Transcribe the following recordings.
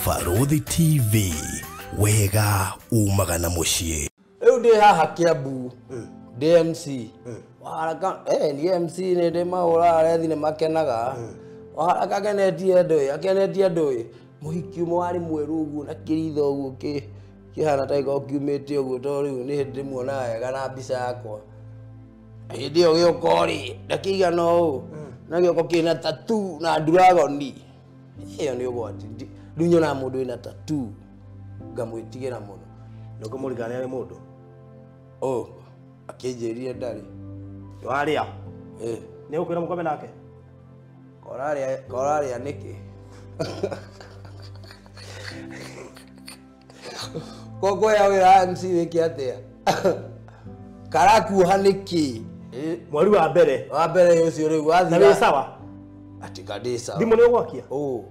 Barũthi TV, wega umaga na mũciĩ. Rĩu ndĩ haha Kiambu, ndĩ MC. Waharaka, ni MC nĩ ndĩ mahũraga arethi nĩ makenaga. Waharaka akenetie andũ ĩ, akenetie andũ ĩ. Mũhiki ũmwe warĩ mwerũ ũguo na kĩritho ũguo kĩhana ta gĩkoragwo kiumĩte ũguo tondũ rĩu nĩ hĩndĩ ndĩmuonaga wega na mbica yakwa. Hĩndĩ ĩyo gĩũka rĩ, ndakĩigana ũũ, na gĩoko kĩna tattoo na ndiragoni. Ĩyo nĩ ũgwati. Rĩu nyonaga mũndũ wĩna tattoo ngamwĩtigĩra mũno. Na ũkĩmũririkana nĩ arĩ mũndũ? Oh, akĩnjĩrire ndarĩ. Warĩa? Ĩ. Nĩ ũkwĩra mũkome nake? Korarĩa nĩkĩ? Koguo ya wĩra wa MC wĩke atĩa? Karakuoha nĩkĩ? Mweri wa mbere. Wa mbere ũcio rĩu wathira. Na wĩ sawa? Ati ka ndĩ sawa. Thimũ nĩ ũgwakia? Ũ.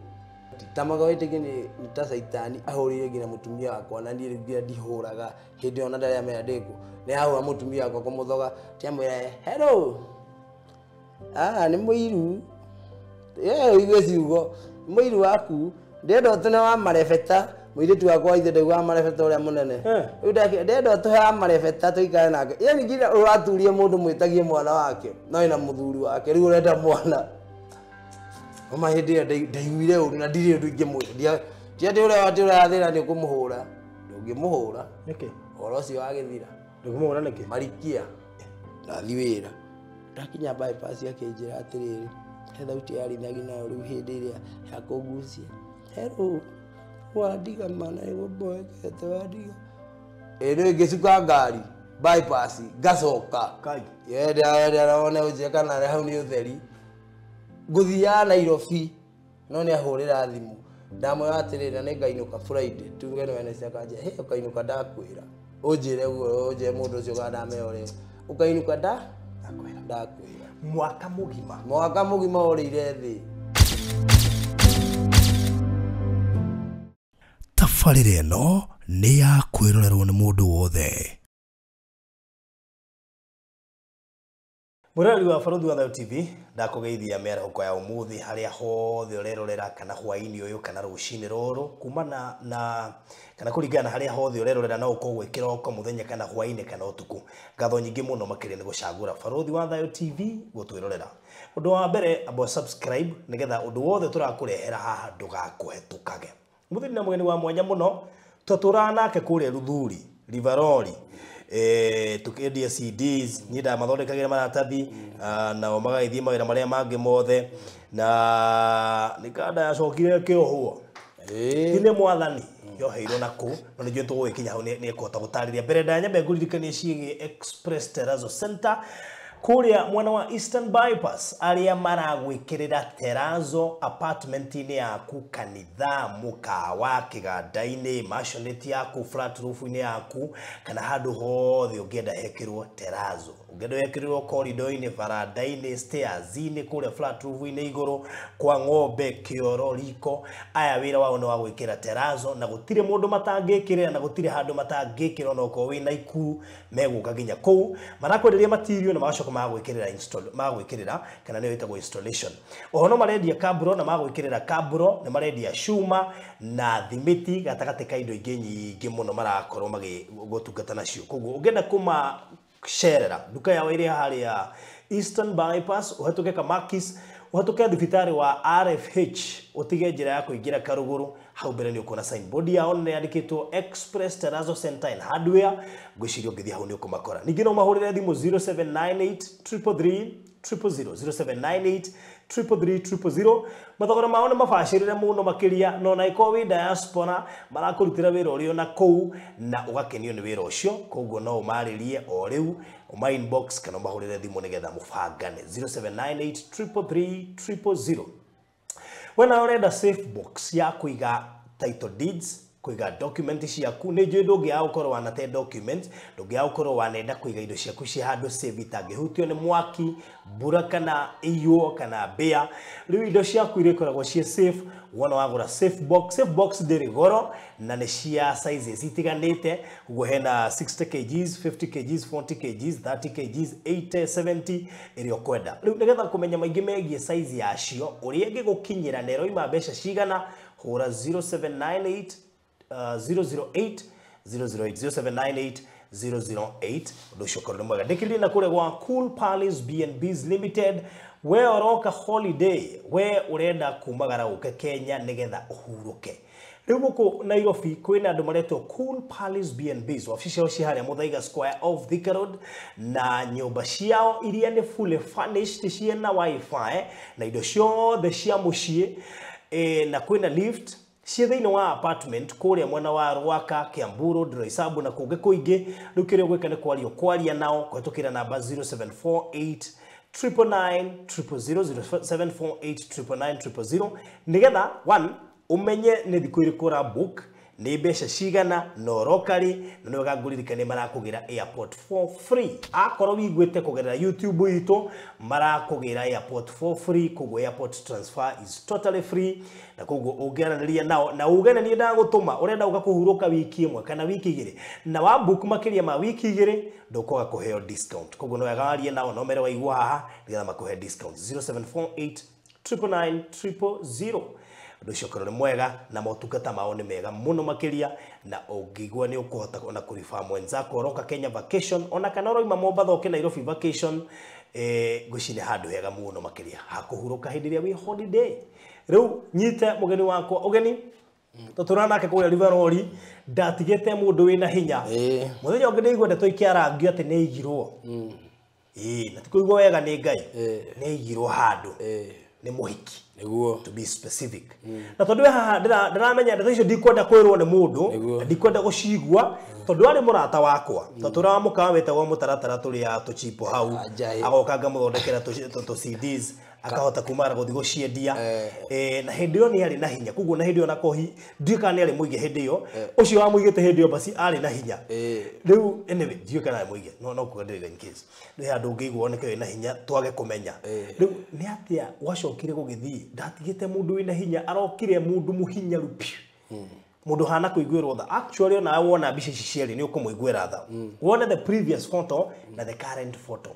Ta magawĩtĩki nĩ ta caitani ahũrĩire nginya mũtumia wakwa na niĩ rĩu nginya ndihũraga hĩndĩ ĩyo na ndarĩ amenya ndĩkũ. Nĩ ahũra mũtumia wakwa kũmũthoga, ti amwĩra hello. Ah, nĩ mũiru. Ũigue ciugo. Nĩ mũiru waku. Ndĩrenda ũtũne wa marebeta. Mũirĩtu wakwa ithe ndaugaga marebeta ũrĩa mũnene. Rĩu ndĩrenda ũtũhe wa marebeta tũikare nake. Yaani nginya ũraturia mũndũ mwĩtagie mwana wake, no ena mũthuri wake, rĩu ũrenda mwana. Oma hĩndĩ ĩyo ndaiguire ũru na ndirĩ ũndũ ingĩmwĩra. Ti atĩ ũrĩa atĩ ũrathĩra nĩ ũkũmũhũra. Ndũngĩmũhũra. Nĩkĩ? Ũhoro ũcio wagĩthira. Ndũngĩmũhũra nĩkĩ? Marikia. Ndathiĩ wĩra. Ndakinya bypass akĩnjĩra atĩrĩrĩ, he thauti yarithagi nayo rĩu hĩndĩ ĩrĩa ya kũngucia. Hello. Wandiga mana nĩgũmboekete wandiga. Ĩ rĩu ngĩcuka ngari bypass ngacoka. Kai. Yenda one ũnjĩre kana hau nĩ ũtheri. Ngũthiaga Nairobi no nĩ ahũrĩra thimũ. Ndamwĩra atĩrĩrĩ na nĩngainũka Friday tuge nĩ Wednesday akanjĩra hĩ ũkainũka ndakwĩra. Ũnjĩre ũguo ũnjĩre mũndũ ũcio kana ndamenya ũrĩa. Ũkainũka ndakwĩra. Ndakwĩra. Mwaka mũgima. Mwaka mũgima ũrĩire thĩ. Tabarĩra ĩno nĩ ya kwĩrorerwo nĩ mũndũ wothe. Mũroreri wa Barũthi wa Thayũ TV, ndakũgeithia mĩarahũko ya ũmũthĩ harĩa hothe ũrerorera kana hwaĩ-inĩ ũyũ kana rũcinĩ rũrũ kumana na kana kũringana na harĩa hothe ũrerorera no ũkorwo gwĩ kĩroko mũthenya kana hwaĩ-inĩ kana ũtukũ. Ngatho nyingĩ mũno makĩria nĩ gũcagũra Barũthi wa Thayũ TV gũtwĩrorera. Ũndũ wa mbere amba subscribe nĩgetha ũndũ wothe tũrakũrehera haha ndũgakũhetũkage. Mũthenya na mũgeni wa mwanya mũno twatũraga nake kũrĩa Ruthuri Rivaroli. Tukiendia CDs niĩ ndamathondekagĩra maratathi, nao magagĩthiĩ mawĩra marĩa mangĩ mothe na nĩ kanda yacokire kĩohwo. Ti nĩ mwathani yoheirwo na kũ no nĩ njũĩ tũgũgĩkinya hau nĩ ekũhota gũtarĩria. Mbere ndanyambe ngũririkanie ciĩgiĩ Express Terrazzo Center kũrĩa mwena wa Eastern Bypass arĩa maragwĩkĩrĩra terrazzo apartment-inĩ yaku, kanitha, mũkawa, kĩganda-inĩ, maisonette yaku, flat roof-inĩ yaku kana handũ hothe ũngĩenda hekĩrwo terrazzo. Ũngĩenda hekĩrwo corridor-inĩ, baranda-inĩ, stairs-inĩ, kũrĩa flat roof-inĩ igũrũ, kwa ng'ombe, kĩoro, riko. Aya wĩra wao nĩ wa gwĩkĩra terrazzo na gũtirĩ mũndũ matangĩkĩrĩra na gũtirĩ handũ matangĩkĩra ona okorwo wĩna ikuru megũka nginya kũu. Marakwenderia material na magacoka magwĩkĩrĩra install, magwĩkĩrĩra kana nĩyo ĩtagwo installation. Oho no marendia kaburo na magwĩkĩrĩra kaburo, nĩ marendia cuma na thimiti gatagatĩ ka indo ingĩ nyingĩ mũno marakorwo magĩgũtungata nacio. Koguo ũngĩenda kũmacerera nduka yao ĩrĩa harĩa Eastern Bypass, ũhetũke Kamakis, ũhetũke thibitarĩ wa RFH, ũtige njĩra ya kũingĩra Karũgũrũ, hau mbere nĩ ũkuona signboard yao nĩ yandĩkĩtwo Express Terrazzo Center and Hardware. Ngwĩciria ũngĩthiĩ hau nĩ ũkũmakora. Ningĩ no mahũrĩre thimũ 0798 333 000, 0798 333 000. Mathogora mao nĩ mabacĩrĩre mũno makĩria, no na ĩkorwo wĩ diaspora marakũrutĩra wĩra ũrĩ ona kũu na ũgakenio nĩ wĩra ũcio. Koguo no ũmarĩrie o rĩu, ũma inbox kana ũmahũrĩre thimũ nĩgetha mũbangane 0798 333 000. We nawe ũrenda safe box ya kũiga title deeds, kũiga document ciaku, nĩ njũĩ ndũngĩaga gũkorwo wanate document, ndũngĩaga gũkorwo wanenda kũiga indo ciaku ci handũ safe itangĩhutio nĩ mwaki, mbura kana iyũo kana mbĩa. Rĩu indo ciaku iria ikoragwo ciĩ safe, wona wagũra safe box. Safe box ndĩrĩ goro na nĩ cia sizes itiganĩte, ũguo hena 60 kgs, 50 kgs, 40 kgs, 30 kgs, 80, 70 ĩrĩa ũkwenda. Rĩu nĩgetha kũmenya maingĩ megiĩ size yacio, ũrĩa ĩngĩgũkinyĩra na ĩroima mbeca cigana, Hũra 0798 008 008 0798 008. Ũndũ ũcio ũkorwo nĩ mwega. Ndĩkĩrĩrie na kũrĩa gwa Cool Palace B&Bs Limited. We ũroka holiday, we ũrenda kumagara ũke Kenya nĩgetha ũhurũke. Rĩu gũkũ Nairobi kwĩna andũ maretwo Cool Palace B&Bs. Wabici ciao ci harĩa Muthaiga Square off Thika Road, na nyũmba ciao iria nĩ fully furnished, ciĩna wifi na indo ciothe cia mũciĩ, na kwĩna lift ciĩ thĩinĩ wa apartment kũrĩa mwena wa Rwaka, Kiambu Road, Roysambu na kũngĩ kũingĩ. Rĩu kĩrĩa ũgwĩka nĩ kwaria nao kũhetũkĩra namba 0748 999 000 0748 999 000 nĩgetha one umenye nĩ thikũ irĩkũ ũra book, nĩ mbeca cigana, na ũroka rĩ, na nĩ wega ngũririkanie marakũgĩra airport for free. Akorwo wiguĩte kũgerera YouTube itũ, marakũgĩra airport for free, koguo airport transfer is totally free, na koguo ũngĩaranĩria nao na uge na niĩ ndagũtũma ũrenda ũka kũhurũka wiki ĩmwe kana wiki igĩrĩ, na wa book makĩria ma wiki igĩrĩ ndũkwaga kũheo discount. Koguo nĩ wega warie nao na ũmere waigua haha nĩgetha makũhe discount. 0748 999 000. Ũndũ ũcio ũkorwo nĩ mwega na motungata mao nĩ mega mũno makĩria, na ũngĩigua nĩ ũkũhota ona kũriba mwenzako ũroka Kenya vacation, ona kana ũroima Mombatha ũke Nairobi vacation, ngwĩciria nĩ handũ hega mũno makĩria ha kũhurũka hĩndĩ ĩrĩa wĩ holiday. Rĩu nyite mũgeni wakwa ũgeni tũtũra nake kũrĩa Riveroli, ndatigĩte mũndũ wĩna hinya. Mũthenya ũngĩ ndaigua ndeto ikĩarangio atĩ nĩ aigirwo. Na ti kũigua wega nĩ Ngai, nĩ aigirwo handũ nĩ mũhiki. Nĩguo. To be specific. Na tondũ we haha ndĩramenya ndeto icio ndikwenda kwĩrwo nĩ mũndũ, na ndikwenda gũcigua, tondũ arĩ mũrata wakwa. Tondũ tũra mũkawa wĩtagwo mũtaratara tũrĩa tũchipo hau, agoka ngamũthondekera tũ CDs, akahota kumara gũthiĩ gũciendia. Na hĩndĩ ĩyo nĩ arĩ na hinya, koguo na hĩndĩ ĩyo na kohi ndiũĩ kana nĩ arĩ mũige hĩndĩ ĩyo, ũcio wamũigĩte hĩndĩ ĩyo basi arĩ na hinya. Rĩu anyway ndiũĩ kana arĩ mũige, no kuga ndĩrĩga in case nĩ handũ ũngĩigua woneke wĩna hinya twage kũmenya. Rĩu nĩ atĩa gwacokire gũgĩthiĩ? Ndatigĩte mũndũ wĩna hinya, arokire mũndũ mũhinyaru piũ, mũndũ hana kũiguĩrwo tha. Actually ona wona mbica ici cierĩ nĩ ũkũmũiguĩra tha, wone the previous photo na the current photo.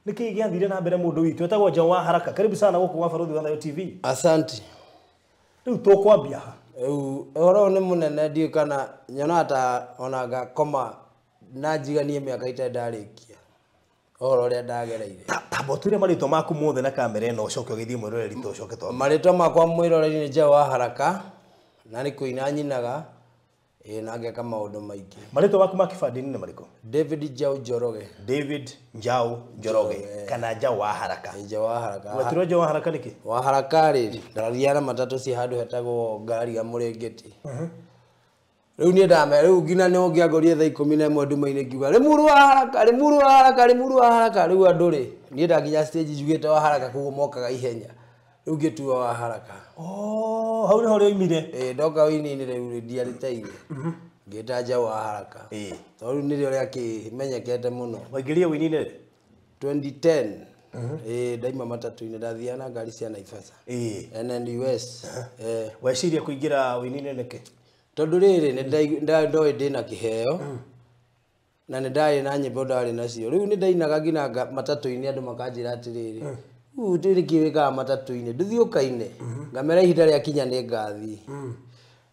Nĩkĩ gĩathire na mbere mũndũ witũ etagwo Njaũ wa Haraka? Karibu sana gũkũ gwa Barũthi wa Thayo TV. Asante. Rĩu tũkwambia ha? Rĩu ũhoro ũyũ nĩ mũnene, ndiũĩ kana nyonaga ta ona ngakoma na njiganie mĩaka itarĩ ndarĩkia ũhoro ũrĩa ndagereire. Tamba ũtwĩre marĩtwa maku mothe na kamera ĩno, ũcoke ũgĩthiĩ mwĩroreri tũ ũcoke twambie. Marĩtwa makwa mwĩroreri nĩ Njaũ wa Haraka, na nĩ kũina nyinaga, na ngeka maũndũ maingĩ. Marĩtwa maku ma kĩbandĩ-inĩ nĩ marĩkũ? David Njaũ Njoroge. David Njaũ Njoroge kana Njaũ wa Haraka. Njaũ wa Haraka. Wetirwo Njaũ wa Haraka nĩkĩ? Wa Haraka rĩ, ndathiaga na matatũ ciĩ handũ hetagwo ngari ya Mũrĩngĩti. Rĩu niĩ ndame, rĩu nginya nĩ ũngĩangorire thaa 11 nduma-inĩ ngiuga Rĩmuru wa Haraka, Rĩmuru wa Haraka, Rĩmuru wa Haraka. Rĩu andũ rĩ, niĩ ndakinya stage njugĩte wa Haraka, koguo mokaga ihenya. Rĩu ngĩtua wa Haraka. Oh, hau nĩho rĩoimire. Ndoka ũini-inĩ rĩu rĩ, ndiarĩteire. Ngĩta Njaũ wa Haraka. Tondũ rĩu nĩrĩo rĩakĩmenyekete mũno. Waingĩrire ũini-inĩ rĩ? 2010. Ndaima matatũ-inĩ, ndathiaga na ngari cia Naivasha. NNUS. Weciria kũingĩra ũini-inĩ nĩkĩ? Tondũ rĩrĩ, nĩ ndoĩ ndĩna kĩheo, na nĩ ndarĩ na nyĩmbo ndarĩ nacio. Rĩu nĩ ndainaga nginya matatũ-inĩ, andũ makanjĩra atĩrĩrĩ, rĩu nĩkĩ wĩkaga matatũ-inĩ, ndũthiĩ ũkaine. Ngamera ihinda rĩakinya nĩ ngathiĩ.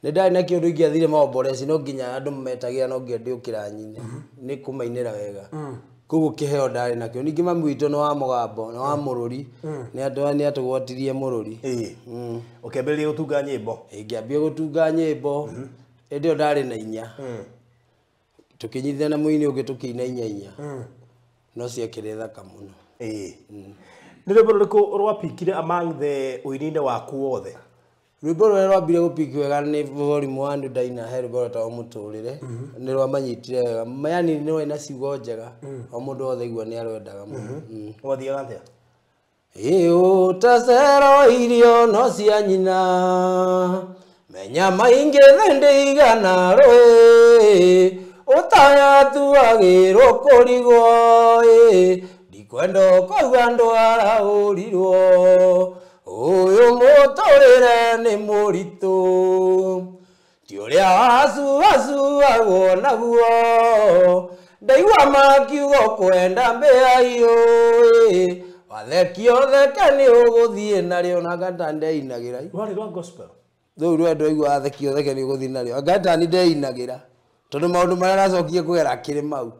Nĩ ndarĩ na kĩũndũ ingĩathire maomboreci, no nginya andũ metagĩra no nginya ndĩũkĩra nyine, nĩ kũmainĩra wega. Koguo kĩheo ndarĩ nakĩo. Ningĩ mami witũ nĩ wa mũgambo, nĩ wa mũrũri, nĩ atũgwatirie mũrũri. Ũkĩambĩrĩria gũtunga nyĩmbo? Ngĩambia gũtunga nyĩmbo, hĩndĩ ĩyo ndarĩ na inya. Tũkĩnyitithania na mũini ũngĩ tũkĩina inya inya. No ciakĩrĩ thaka mũno. Nĩ rwĩmbo rũrĩkũ rwapikire among the ũini-inĩ waku wothe? Rwĩmbo rũrĩa rwambire gũpiki wega nĩ volume 1 ndaina, he rwĩmbo rwetagwo Mũtũrĩre. Nĩ rwamanyitire wega. Yani nĩ rwarĩ na ciugo njega. O mũndũ wothe aigua nĩ arwendaga mũno. Gwathiaga atĩa? Ũtacero irio no cia nyina, menya maingĩ thĩ ndĩigana rũĩ, ũtayatuagĩrwo kũrigwo ĩ, ndikwenda ũkauga andũ araũrirwo, ũyũ mũtũrĩre nĩ mũritũ, ti ũrĩa wacuacuagwo naguo, ndaigua makiuga kwenda mbĩa iyũ, wathekio theke nĩ ũgũthiĩ narĩo, na ngata ndeinagĩra. Rwarĩ rwa gospel? Rĩu rwendo igua athekio theke nĩ ũgũthiĩ narĩo. Anga tani ndeinagĩra. Tondũ maũndũ marĩa aracokia kũgera akĩrĩ mau.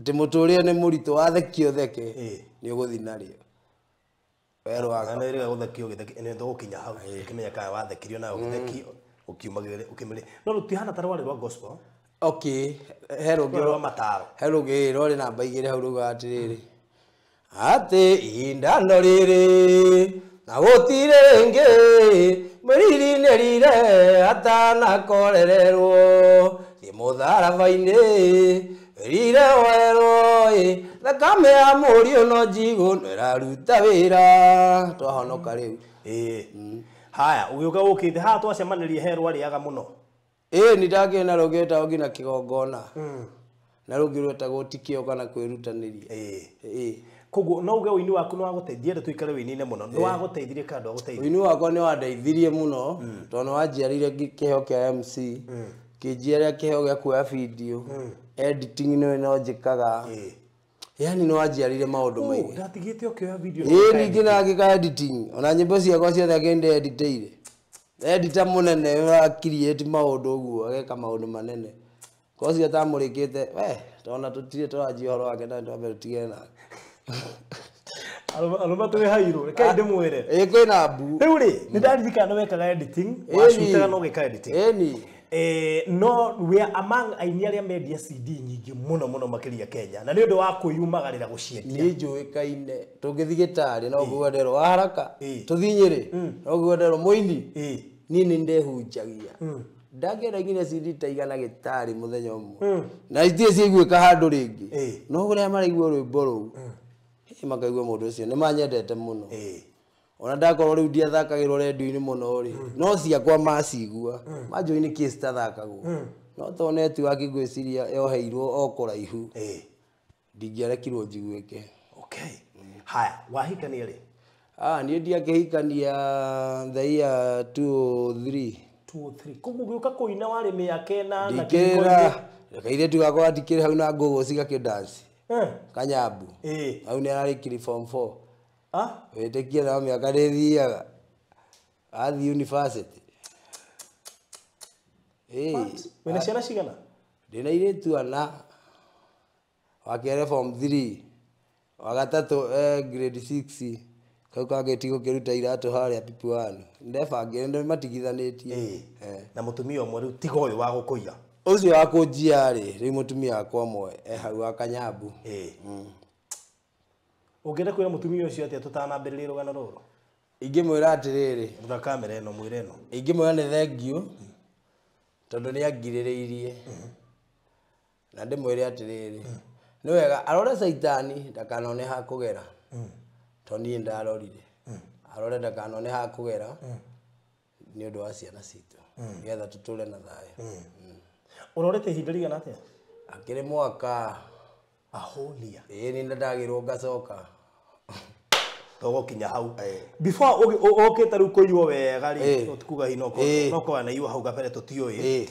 Atĩ mũtũrĩre nĩ mũritũ wathekio theke nĩ ũgũthiĩ narĩo. Werũ wakwa. Na nĩ gũthekio gĩtheki nĩ tũgũkinya hau ũkĩmenya kana wathekirio nawe ũgĩthekio ũkiumagĩrĩra ũkĩmĩrĩ no rũtihana ta rwarĩ rwa gospel. Okay, he rũngĩ rwa mataro. He rũngĩ rwarĩ namba igĩrĩ hau raugaga atĩrĩrĩ. Atĩ ihinda no rĩrĩ na gũtirĩ rĩngĩ mwĩriri-inĩ rire atanakorererwo thiĩ mũtharaba-inĩ wĩrire werwo ĩ thakame ya mũriũ no njigũ no ĩraruta wĩra twahonoka rĩu. Haya ũgĩũka ũkĩte haha twacemanĩrie he rwarĩaga mũno. Ĩĩ nĩ ndakĩrĩ na rũngĩ rwĩtagwo nginya kĩgongona. Na rũngĩ rwĩtagwo ti kĩo kana kwĩrutanĩria. Ĩĩ. Koguo no uge ũini waku nĩ wagũteithia ndĩ tũikare wĩini-inĩ mũno nĩ wagũteithirie kana ndwagũteithirie? Ũini wakwa nĩ wandeithirie mũno tondũ nĩ wanjiarĩire kĩheo kĩa MC, kĩnjiarĩra kĩheo gĩa kuoya video, editing nĩ no njĩkaga. Yaani nĩ wanjiarĩire maũndũ maingĩ. Ndatigĩte ũkĩoya video. Ĩĩ ningĩ na ngĩka editing ona nyĩmbo ciakwa ciothe akĩndĩ editĩire. Editor mũnene wa create maũndũ ũguo ageka maũndũ manene. Kocio atamũrĩkĩte we tona tũtirĩ tũranjia ũhoro wake na twambe tũtigane nake. Arũme twĩ hairũ reke ndĩmwĩre. Ĩĩ kwĩna mbu. Rĩu rĩ nĩ ndaririkana nĩ wekaga editing wacutaga na ũgĩka editing. Ĩni. No we are among aini arĩa mendia CD nyingĩ mũno mũno makĩria Kenya na nĩ ũndũ wa kwĩyumagarĩra gũciendia. Niĩ njũĩkaine tũngĩthiĩ gĩtarĩ no nguga nderwo wa haraka tũthiĩ Nyĩrĩ no nguga nderwo mũini. Niĩ nĩ ndehunjagia. Ndakĩenda nginya CD ta igana gĩtarĩ mũthenya ũmwe. Na itirĩ ciaiguĩka handũ rĩngĩ. No kũrĩa maraigua rwĩmbo rũu makaigua mũndũ ũcio nĩ manyendete mũno. Ona ndakorwo rĩu ndiathakagĩrwo redio-inĩ mũno rĩ no ciakwa macigua manjũĩ nĩ kĩ citathakagwo no to network ngwĩciria yoheirwo o kũraihu ndingĩarekirwo njiguĩke. Okay. Haya wahikania rĩ? Niĩ ndiakĩhikania the year 2003. 2003. Koguo ũgĩũka kũina warĩ mĩaka ĩnana ndikĩra kairĩtu gakwa ndikĩrĩ hau na ngũgũ cigakĩdance. Kanyambu. Hau nĩ ararĩkirie form 4. Wĩtĩkie na mĩaka ndĩthiaga. Athiĩ university. Wĩna ciana cigana? Ndĩna airĩtu ana. Wa kerĩ form 3. Wa gatatũ grade 6. Kau kangĩ ti gũkĩruta iratũ harĩa Pipuano. Ndebangire nĩ matigithanĩtie. Na mũtumia ũmwe rĩu tiga ũyũ wa gũkũiya. Ũcio wa kũnjia rĩ rĩu mũtumia wakwa ũmwe e hau wa Kanyambu. Ũngĩenda kwĩra mũtumia ũcio atĩa tũtanambĩrĩria rũgano rũrũ? Ingĩmwĩra atĩrĩrĩ. Rora kamera ĩno mwĩre ĩno. Ingĩmwĩra nĩ thengiũ tondũ nĩ angirĩrĩirie. Na ndĩmwĩre atĩrĩrĩ. Nĩ wega arore caitani ndakanone ha kũgera. Tondũ niĩ ndarorire. Arore ndakanone ha kũgera nĩ ũndũ wa ciana citũ. Nĩgetha tũtũre na thayũ. Ũrorete ihinda rĩigana atĩa? Akĩrĩ mwaka. Aholia. Ĩĩ nĩ ndagĩrwo ngacoka. Tũgũkinya hau. Before ũkĩte rĩu kũiywo wega rĩ, tũkuga hihi no korwo wanaiywo hau kabere tũtiũĩ.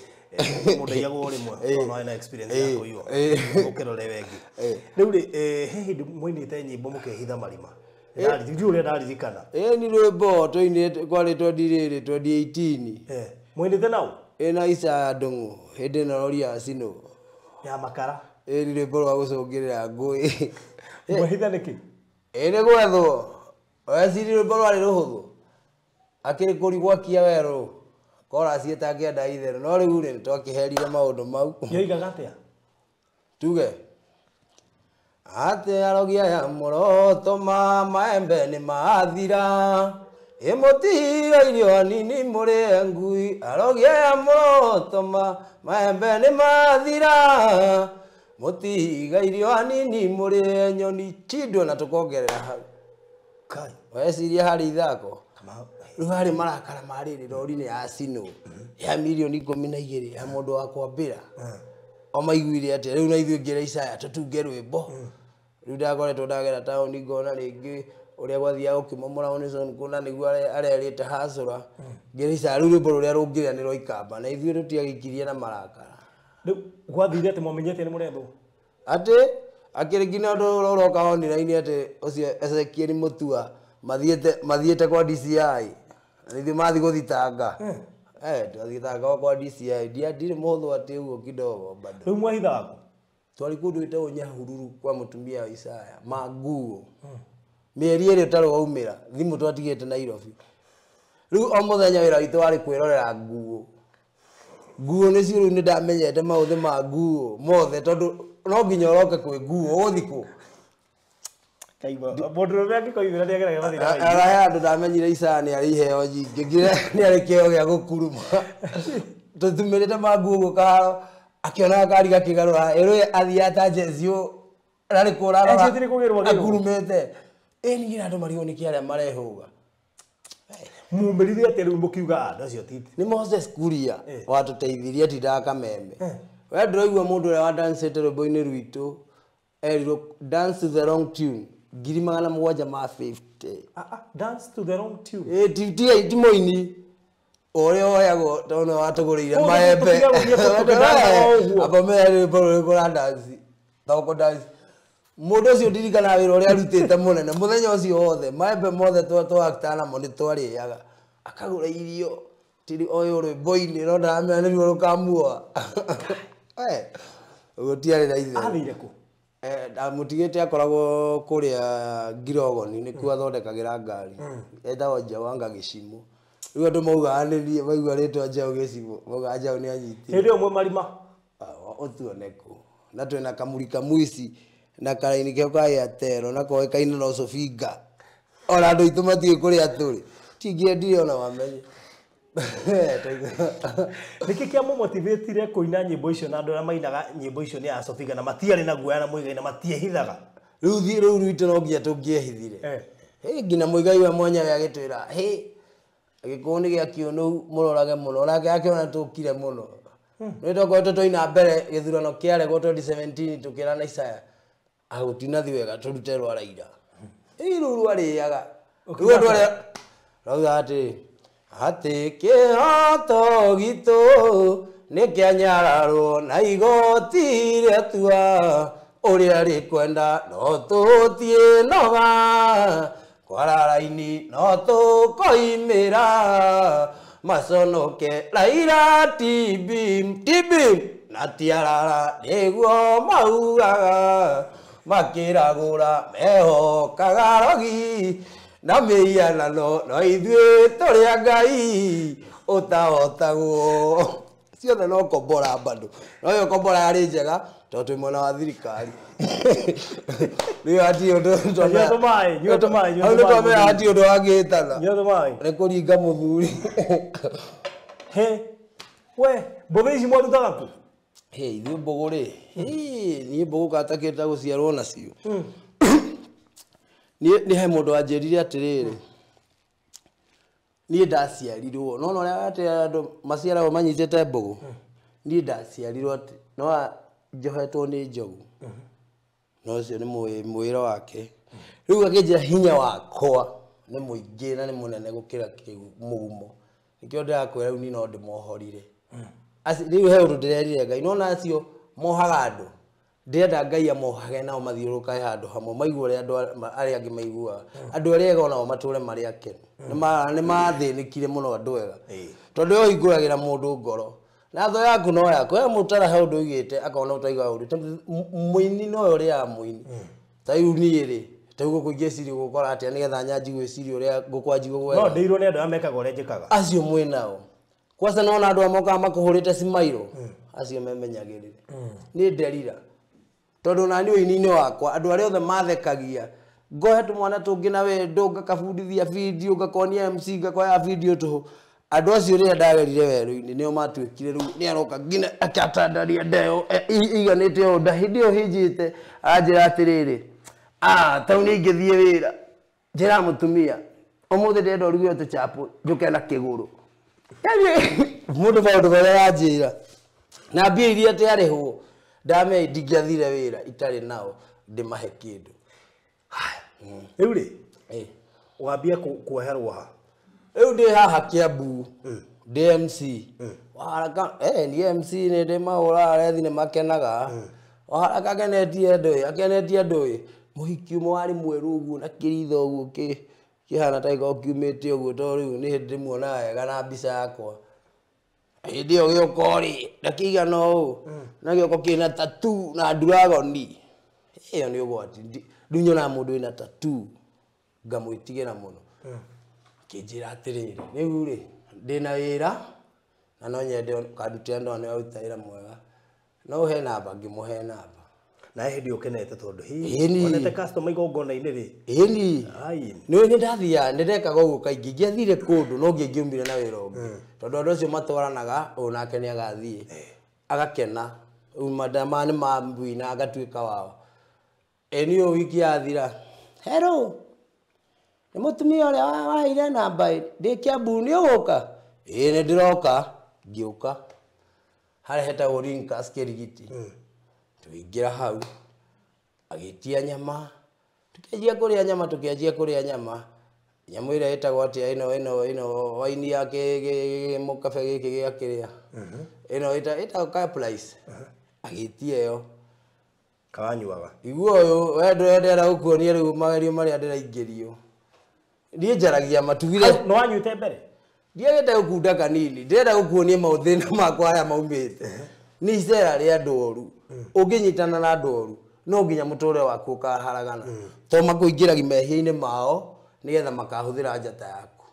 Mũndũ aiyagwo rĩmwe tondũ no ena experience ya kũiywo. Ũkĩrore wengi. Rĩu rĩ, he hĩndĩ mũinĩte nyĩmbo mũkehitha marima. Ndiũĩ ũrĩa ndaririkana. Ĩĩ nĩ rwĩmbo tũinĩte kwarĩ 20 rĩrĩ 2018. Mũinĩte nau? Ĩĩ na Isaya Ndung'u hĩndĩ ĩno rori ya Sino. Ya makara. Ĩĩ nĩ rwĩmbo rwa gũcũngĩrĩra ngũĩ. Mwehitha nĩkĩ? Ĩĩ nĩ gwethwo. Weciria rwĩmbo rwarĩ rũhũthũ. Akĩrĩ kũrigwo akia werũ. Kora ciĩtangĩenda itherũ. No rĩu rĩ nĩtwakĩherire maũndũ mau. Yoigaga atĩa? Tuge. Atĩ arogi aya mũroto ma maembe nĩ mathira. Ĩ mũtiga irio nini mũrĩe ngui. Arogi aya mũroto ma maembe nĩ mathira. Mũtiga irio nini mũrĩe nyoni chindwo na tũkongerera hau. Kai. Weciria harĩ ithako. Rĩu harĩ marakara ma rĩrĩ rori-inĩ ya Sino ya mirioni 12 ya mũndũ wa kwambĩra. O maiguire atĩa rĩu na ithuĩ ngĩra Isaya tũtunge rwĩmbo. Rĩu ndakoretwo ndagera taũni ngona rĩngĩ ũrĩa gwathiaga gũkĩmomora Unison kũna nĩguo arerĩte hacũra. Ngĩra Isaya rĩu rwĩmbo rũrĩa rũngĩrĩa nĩ rwa Ikamba na ithuĩ tũtiagĩkirie na marakara. Rĩu gwathire atĩ mwamenyete nĩ mũrethwo? Atĩ akĩrĩ nginya ũndũ ũrĩa ũroka online atĩ ũcio Ezekiel Mutua mathiĩte kwa DCI Nithuĩ mathi gũthitanga. Twathitanga kwa DCI. Ndirĩ mũhũthũ atĩ ũguo kidogo bado. Rĩu mwahithaga kũ? Twarĩ kũndũ gwĩtagwo Nyahururu kwa mũtumia wa Isaya manguo. Mĩeri ĩrĩ ũtarĩ waumĩra thimũ twatigĩte Nairobi. Rĩu o mũthenya wĩra witũ warĩ kwĩrorera nguo. Nguo nĩcio rĩu nĩndamenyete maũthĩ ma nguo mothe tondũ no nginya ũroke kwĩ nguo ũgũthiĩ kũ. Mũndũ ũrĩa angĩkoimĩra nĩageragia mathĩna maingĩ. Ara he andũ ndamenyire Isaya nĩ arĩ iheo nyingĩ nginya nĩ arĩ kĩheo gĩa gũkuruma. Tũtumĩrĩte manguo ũguo kaharo akĩona gakari gakĩgarũra ĩrĩ athiaga ta jezi ũũ na nĩ kũra Eci ti nĩ kũgĩrwo agĩrwo. akurumĩte. Ĩ ningĩ andũ marigwo nĩkĩ arĩa marehũga. Mumĩrire atĩa rĩu mũkiuga andũ acio ti Nĩ Moses Kuria watũteithirie atindaga Kameme. We ndĩraigua mũndũ ũrĩa wadancĩte rwĩmbo-inĩ rwitũ erirwo dance to the wrong tune 750,000. Dance to the wrong tune. Ĩ ti mũini ũrĩa woyagwo tondũ nĩwe watũgũrĩire maembe. Tũtiga gũthiĩ tũkĩdancaga ũguo. Amba mere rwĩmbo rũrĩkũ ũradanci thoko dance. Mũndũ ũcio ndirikanaga wĩra ũrĩa arutĩte mũnene mũthenya ũcio wothe maembe mothe twaktaga namo nĩ twarĩaga akagũra irio tiri ũyũ rwĩmbo-inĩ no ndaramenya nĩruo rũkamuoa. Ũguo tiarĩ na itherũ. Athire kũ? Ndamũtigĩte akoragwo kũrĩa Ngirogoni nĩkuo athondekagĩra ngari. Etagwo Njaũ anga Gĩcimũ. Rĩu andũ maugaga nĩ niĩ maigua rĩtwa Njaũ Gĩcimũ maugaga Njaũ nĩ anyitire. Hĩndĩ ĩyo mwĩ marima. Ũtuone kũ. Na twĩna kamuri kamwici na karaini keo ka Airtel na koĩkaine na Ũcũbinga. Ona andũ aitũ matiũĩ kũrĩa tũrĩ. Tingĩendire ona mamenye. Nĩkĩ kĩamũmotivatire kũina nyĩmbo icio na andũ arĩa mainaga nyĩmbo icio nĩ a Sofinga na matiarĩ na guoya na Muigai na matiehithaga? Rĩu thiĩ rũu rwitũ no nginya tũngĩehithire. Nginya Muigai we mwenyewe agĩtwĩra Gĩkũyũ nĩ gĩa kĩũnũhu mũrorage mũno nake akĩona tũkire mũno. Nĩ twakoretwo twaina mbere gĩthurano kĩaregwo 2017 tũkĩra na Isaya agũtinathi wega tũrute rwa Raila. Ĩ rũu rwarĩaga. Rĩu andũ arĩa rauga atĩrĩ atĩ kĩhoto gitũ nĩ kĩanyararwo na igoti rĩatua ũrĩa rĩkwenda no tũtiĩnoga kwara raini no tũkoimĩra maconoke Raila tibim tibim na tiarara nĩguo maugaga makĩragũra mehokaga rogi na mĩhianano no ithuĩ tũrĩ a Ngai ũtahotagwo. Ciothe no kombora bado no ĩyo kombora yarĩ njega tondũ twĩ mwena wa thirikari. Rĩu hatirĩ ũndũ Nyua tũmaĩ, nyua tũmaĩ, nyua hau nĩ tũmaĩ. twamenya hatirĩ ũndũ wangĩtana. Nyua tũmaĩ. Nĩ kũringa mũthuri. He we mbũthĩ ici mwarutaga kũ? Ithuĩ mbũgũ rĩ, niĩ mbũgũ katakĩte gũciarwo nacio. Niĩ nĩ he mũndũ wanjĩrire atĩrĩrĩ niĩ ndaciarirwo no ũrĩa atĩ andũ maciaragwo manyitĩte mbũgũ. Niĩ ndaciarirwo atĩ no njohetwo nĩ njogu. No ũcio nĩ mwĩra wake. Rĩu akĩnjĩra hinya wakwa nĩ mũingĩ na nĩ mũnene gũkĩra mũgumo. Nĩkĩo ndĩrakwĩra rĩu niĩ no ndĩmohorire. Rĩu he ũndũ ndĩrerire Ngai nona acio mohaga andũ. Ndĩrenda Ngai amohage nao mathiũrũrũkage handũ hamwe maigue ũrĩa andũ arĩa angĩ maiguaga. Andũ arĩa ega onao matũre marĩ akenu. Nĩ mathĩnĩkire mũno andũ ega. Tondũ we ũhingũragĩra mũndũ ngoro. Na thũ yaku no yaku. We mũtara he ũndũ ũigĩte akona ũtaigaga ũndũ. Tondũ mũini nowe ũrĩaga mũini. Ta rĩu niĩ rĩ, ta rĩu gũkũ ingĩciria gũkora atĩa nĩgetha nyanji gwĩciria ũrĩa ngũkwanji gũgwetha. No ndĩirwo nĩ andũ arĩa mekaga ũrĩa njĩkaga. Acio mwĩ nao. Kwanza nona andũ arĩa mokaga makũhũrĩte cimairũ, acio memenyagĩrĩre. Niĩ nderira. Tondũ nani ũini-inĩ wakwa andũ arĩa othe mathekagia ngohe tũmwana tũngĩ na wendo ngakabundithia video ngakonia MC ngakoya video tũhũ. Andũ acio rĩrĩa ndagerire werũ-inĩ nĩo matuĩkire rĩu nĩ aroka nginya akatandaria ndeo iganĩte ũũ nda hĩndĩ ĩyo hĩnjĩte aranjĩra atĩrĩrĩ tau nĩ ingĩthiĩ wĩra njĩra mũtumia ũmũthĩ ndĩrenda ũruge tũchapo njũke na kĩgũrũ. Yaani mũndũ maũndũ marĩa aranjĩra na mbia iria atĩ arĩhwo ndamenya ndingĩathire wĩra itarĩ nao ndĩmahe kĩndũ. Rĩu rĩ ũgambia kuoherwo ha? Rĩu ndĩ haha Kiambu ndĩ MC. Waharaka ni MC nĩ ndĩ mahũraga arethi nĩ makenaga. Waharaka akenetie andũ ĩ, akenetie andũ ĩ. Mũhiki ũmwe warĩ mwerũ ũguo na kĩritho ũguo Kĩhana ta gĩkoragwo kiumĩte ũguo tondũ rĩu nĩ hĩndĩ ndĩmuonaga wega na mbica yakwa. Hĩndĩ ĩyo gĩũka rĩ, ndakĩigana ũũ, na gĩoko kĩna tattoo na ndiragoni. Ĩyo nĩ ũgwati. Rĩu nyonaga mũndũ wĩna tattoo ngamwĩtigĩra mũno. Akĩnjĩra atĩrĩrĩ, rĩu rĩ, ndĩna wĩra na no nyende ũkandutĩra ndona nĩ waruta wĩra mwega. No ũhe namba, ngĩmũhe namba. Na hĩndĩ ĩyo ũkenete tondũ hihi wonete customer igongona-inĩ rĩ. Ĩni. Nĩ nĩ ndathiaga, nĩ ndekaga ũguo kaingĩ. Ingĩathire kũndũ no ngĩngiumire na wĩra ũngĩ. Tondũ andũ acio matwaranaga, ũyũ nake nĩ agathiĩ. Agakena. Rĩu maya nĩ mambui na agatuĩka wao. Ĩni ũyũ wiki yathira. Hello. Nĩ mũtumia ũrĩa waheire namba ĩ, ndĩ Kiambu nĩ ũgũka? Ĩĩ nĩ ndĩroka. Ngĩũka. Harĩa hetagwo Rinkas Kĩrigiti. Tũkĩingĩra hau, agĩtia nyama, tukĩanjia kũrĩa nyama, tukĩanjia kũrĩa nyama. Nyamũ ĩrĩa ĩtagwo atĩa ĩno waini ya mũkabe gĩkĩ gĩa kĩrĩa. Ĩno ĩtagwo Caprice. Agĩtia ĩyo. Kawanyuaga. Igua ũyũ, we ndĩrenda gũkuonia rĩu magerio marĩa ndĩraingĩrio. Niĩ njaragia matugire. Nĩ wanyuĩte mbere? Ndiagĩte gũkunda kanini, ndĩrenda gũkuonia maũthĩna makwa harĩa maumĩte. Nĩ icera rĩa andũ oru. Ũngĩnyitana na andũ oru, no nginya mũtũrĩre waku ũkaharagana. Tondũ makũingĩragia mehia-inĩ mao nĩgetha makahũthĩra njata yaku.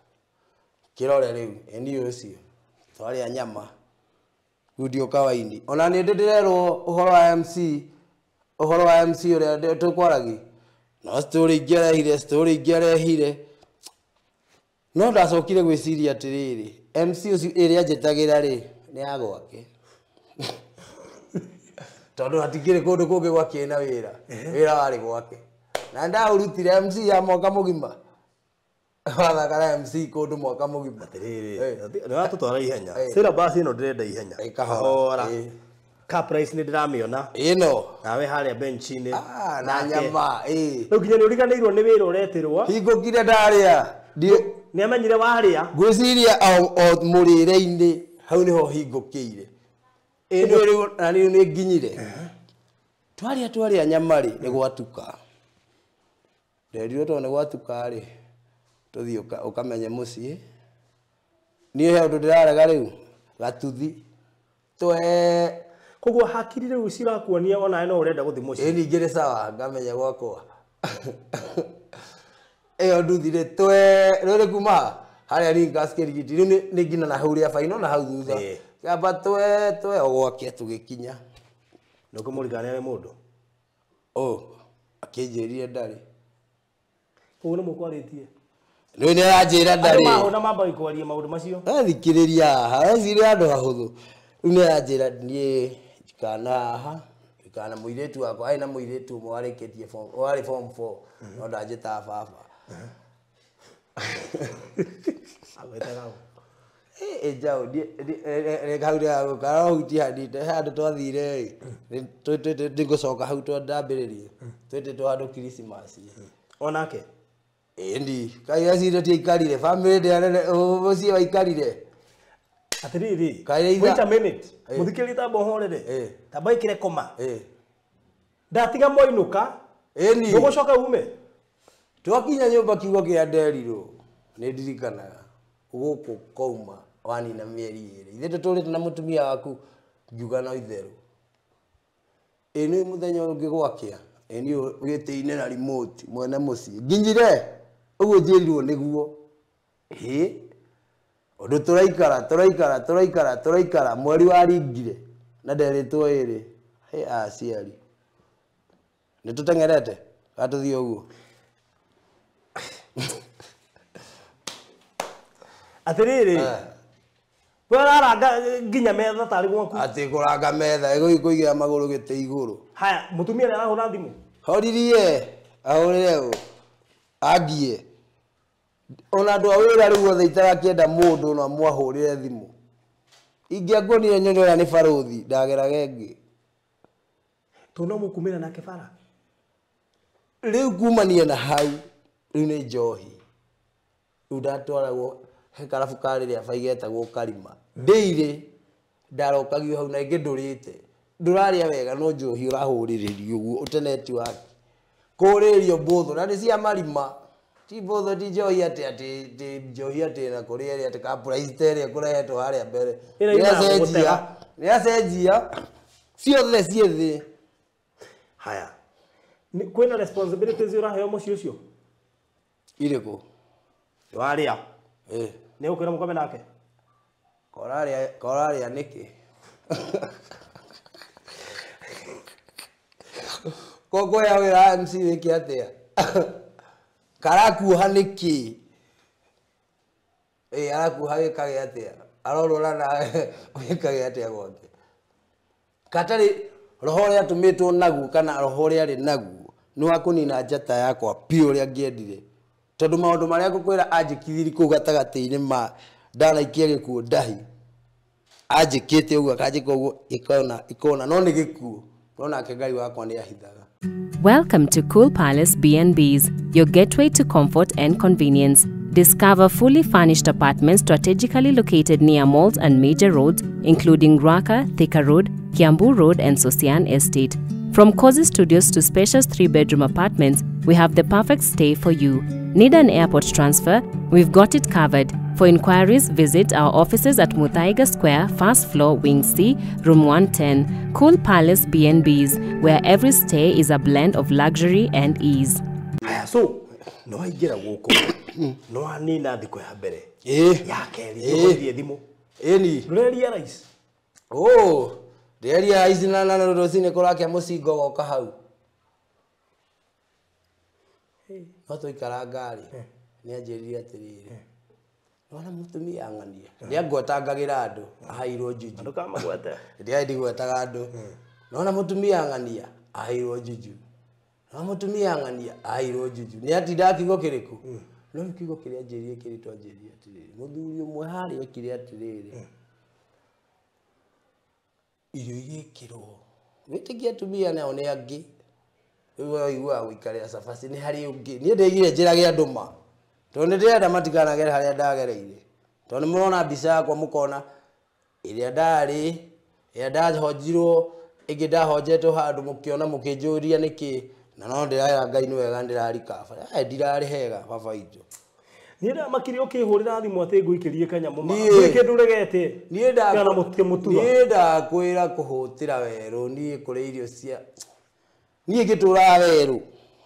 Kĩrore rĩu, ĩni ũcio. Twarĩa nyama. Rĩu kawaini. Ona nĩ ndĩrerwo ũhoro wa MC, ũhoro wa MC ũrĩa tũkwaragia. No story ingĩ arehire, story ingĩ arehire. No ndacokire gwĩciria atĩrĩrĩ, MC ũcio ĩrĩa anjĩtagĩra rĩ, nĩ ya gwake. Tondũ hatikĩrĩ kũndũ kũngĩ gwakĩrĩ na wĩra. Wĩra warĩ gwake. Na ndaũrutire MC ya mwaka mũgima. Wathaka na MC kũndũ mwaka mũgima. Atĩrĩrĩ, nĩ watũtwara ihenya. Syllabus ĩno ndĩrenda ihenya. Kahora. Caprice nĩ ndĩramĩona. Ĩno. Nawe harĩa bench-inĩ. Na nyama, ĩĩ. Rĩu nginya nĩ ũriganĩirwo nĩ wĩra ũretirwo. Hingũkire ndarĩa. Nĩ amenyire warĩa. Ngwĩciria o mũrĩre-inĩ hau nĩho hingũkĩire. Ĩno rĩu na niĩ nĩ nginyire. Twarĩa nyama rĩ, nĩ gwatuka. Nderirwo tondũ nĩ gwatuka rĩ, tũthiĩ ũkamenye mũciĩ. Niĩ he ũndũ ndĩrarega rĩu, gatuthi. Twe. Koguo hakiri rĩu cirakuonia onawe no ũrenda gũthiĩ mũciĩ. Ĩĩ ningĩ nĩ sawa, ngamenya gwakwa. Ĩyo nduthi rĩ, twe, rĩu nĩ kuma harĩa Rinkas Kĩrigiti, rĩu nĩ nginya na hau rĩa baino na hau thutha. Kĩamba twe, twe, o gwake tũgĩkinya. Nĩ ũkũmũririkana nĩ mũndũ? Akĩnjĩrire ndarĩ. Koguo nĩ mũkwarĩtie? Rĩu nĩ aranjĩra ndarĩ. Andũ mahũna mambaga kwaria maũndũ macio. Thikĩrĩria haha, eciria andũ ahũthũ. Rĩu nĩ aranjĩra niĩ njikana haha, njikana mũirĩtu wakwa, arĩ na mũirĩtu ũmwe warĩkĩtie form, warĩ form 4, no ndanjĩtaga baba. Agwĩtaga ũ? Njaũ, hau ndĩragũka, no hutie hanini, he handũ twathire ĩ, nĩngũcoka hau ndambĩrĩrie, twĩtĩtwo handũ Christmas. Onake? Ĩni, kaĩ eciria tiaikarire, bamĩrĩ ndĩarere, mũciĩ waikarire. Atĩrĩrĩ, Kaĩ wait a minute, mũthikĩrĩria tamba ũhorere, tamba ĩkĩre koma. Ndatiga mwainũka, Ĩni. ndũgũcoka ume? Twakinya nyũmba kiugo kĩa nderirwo, nĩ ndirikanaga, gũkũ kauma wanina mĩeri ĩrĩ. Ithuĩ tũtũrĩte na mũtumia waku, ngiuga no itherũ. Ĩ nĩ mũthenya ũngĩ gwakĩa, ĩ nĩ gĩtĩ-inĩ na remote mwene mũciĩ. Nginyire, ũguo njĩrirwo nĩguo. Ĩ, ũndũ tũraikara, mweri waringire, na nderĩtwo ĩrĩ. Hĩ, aciari. Nĩ tũteng'erete? Kana tũthiĩ ũguo? Atĩrĩrĩ, we ũraranga nginya metha tarĩ gwaku. Atĩ kũranga metha, ĩgũthiĩ kũigĩra magũrũ gĩtĩ igũrũ. Haya, mũtumia nĩ arahũra thimũ? Horirie, ahũrĩre ũ? Angie. Ona andũ a wĩra rĩu othe itarakĩenda mũndũ no amwahũrĩre thimũ. Ingĩanguonire nyone ũrĩa nĩ barũthi, ndageraga ĩngĩ. Tondũ no mũkumĩra nake bara? Rĩu kumania na hau, rĩu nĩ njohi. Rĩu ndatwaragwo he karabu ka rĩrĩa bai getagwo Karima. Ndĩirĩ, ndarokagio hau na ĩngĩ ndũrĩte. Ndũrarĩa wega no njohi ũrahũrĩrĩrio ũguo ũteneti wake. Kũhũrĩrĩrio mbũthũ na nĩ cia marima. Ti mbũthũ ti njohi atĩ atĩ ti njohi atĩ na kũrĩ ĩrĩa atĩ kapura ĩrĩa kũrehetwo harĩa mbere. Ĩrĩa yumaga Nĩacenjia nĩacenjia ciothe ciĩ thĩ. Haya. Kwĩna responsibilities ũraheo mũciĩ ũcio? Irĩkũ? Warĩa. Ĩ. Nĩ ũkwĩra mũkome nake? Korarĩa korarĩa nĩkĩ? Koko ya wĩra MC wĩke atĩa? Karakuoha nĩkĩ? Ĩ arakuoha wĩkage atĩa? Arorora na wĩkage atĩa gwake? Katarĩ roho ũrĩa atũmĩtwo naguo kana roho ũrĩa arĩ naguo nĩ wa kũnina njata yakwa biũ ũrĩa angĩendire. Tondũ maũndũ marĩa ngũkwĩra anjĩkithirie kũu gatagatĩ-inĩ ma ndanaikia gĩkuũ ndahi. Anjĩkĩte ũguo akanjĩka ũguo ikona ikona no nĩ gĩkuũ. No nake Ngai wakwa nĩ ahithaga. Welcome to Cool Palace B&Bs, your gateway to comfort and convenience. Discover fully furnished apartments strategically located near malls and major roads, including Ruaka, Thika Road, Kiambu Road, and Sosian Estate. From cozy studios to spacious 3-bedroom apartments, we have the perfect stay for you. Need an airport transfer? We've got it covered. For inquiries, visit our offices at Muthaiga Square, first floor, Wing C, Room 110. Cool Palace B&Bs, where every stay is a blend of luxury and ease. Haya, so no waingĩra gũkũ no wanina thikũ ya mbere. Ĩ. Ya kerĩ Ĩ. ũgũthiĩ thimũ. Ĩni. Ndũreria Oh, ndĩreria ici na na rũcinĩ kũrakia mũcingo goka hau. No twaikara ngari nĩ anjĩrire atĩrĩrĩ. Nĩwona mũtumia ang'ania. Nĩangwetangagĩra andũ ahairwo juju. Ndũkamagwete. Ndiarĩ ndigwetaga andũ. Nĩwona mũtumia ang'ania ahairwo juju. Nĩwona mũtumia ang'ania ahairwo juju. Nĩ atinda kiugo kĩrĩkũ? No rĩu kiugo kĩrĩa anjĩrire kĩrĩtwo anjĩrire atĩrĩrĩ. Mũthuri ũmwe harĩa ekire atĩrĩrĩ. Irio igĩkĩrwo. Wĩtĩkie atumia nao nĩ angĩ. Rĩu we ũiguaga gũikarĩra cabaci nĩ harĩ ũngĩ. Niĩ ndĩigire njĩrage andũ ma. Tondũ nĩ ndĩrenda matikanagere harĩa ndagereire. Tondũ nĩ mũrona mbica yakwa mũkona ĩrĩa ndarĩ, ĩrĩa ndahonjirwo, ĩngĩ ndahonjetwo handũ mũkĩona mũkĩnjũria nĩkĩ. Na no ndĩrera Ngai nĩ wega nĩndĩrarikaba. Ndirarĩ hega baba witũ. Niĩ ndamakire ũkĩhũrĩra thimũ atĩ ngũikĩrie kanyamũ ma. Niĩ- Gũtirĩ kĩndũ ũregete. Niĩ Kana mũtura. Niĩ ndakwĩra kũhũtĩra werũ, niĩ kũrĩa irio cia niĩ ngĩtũraga werũ.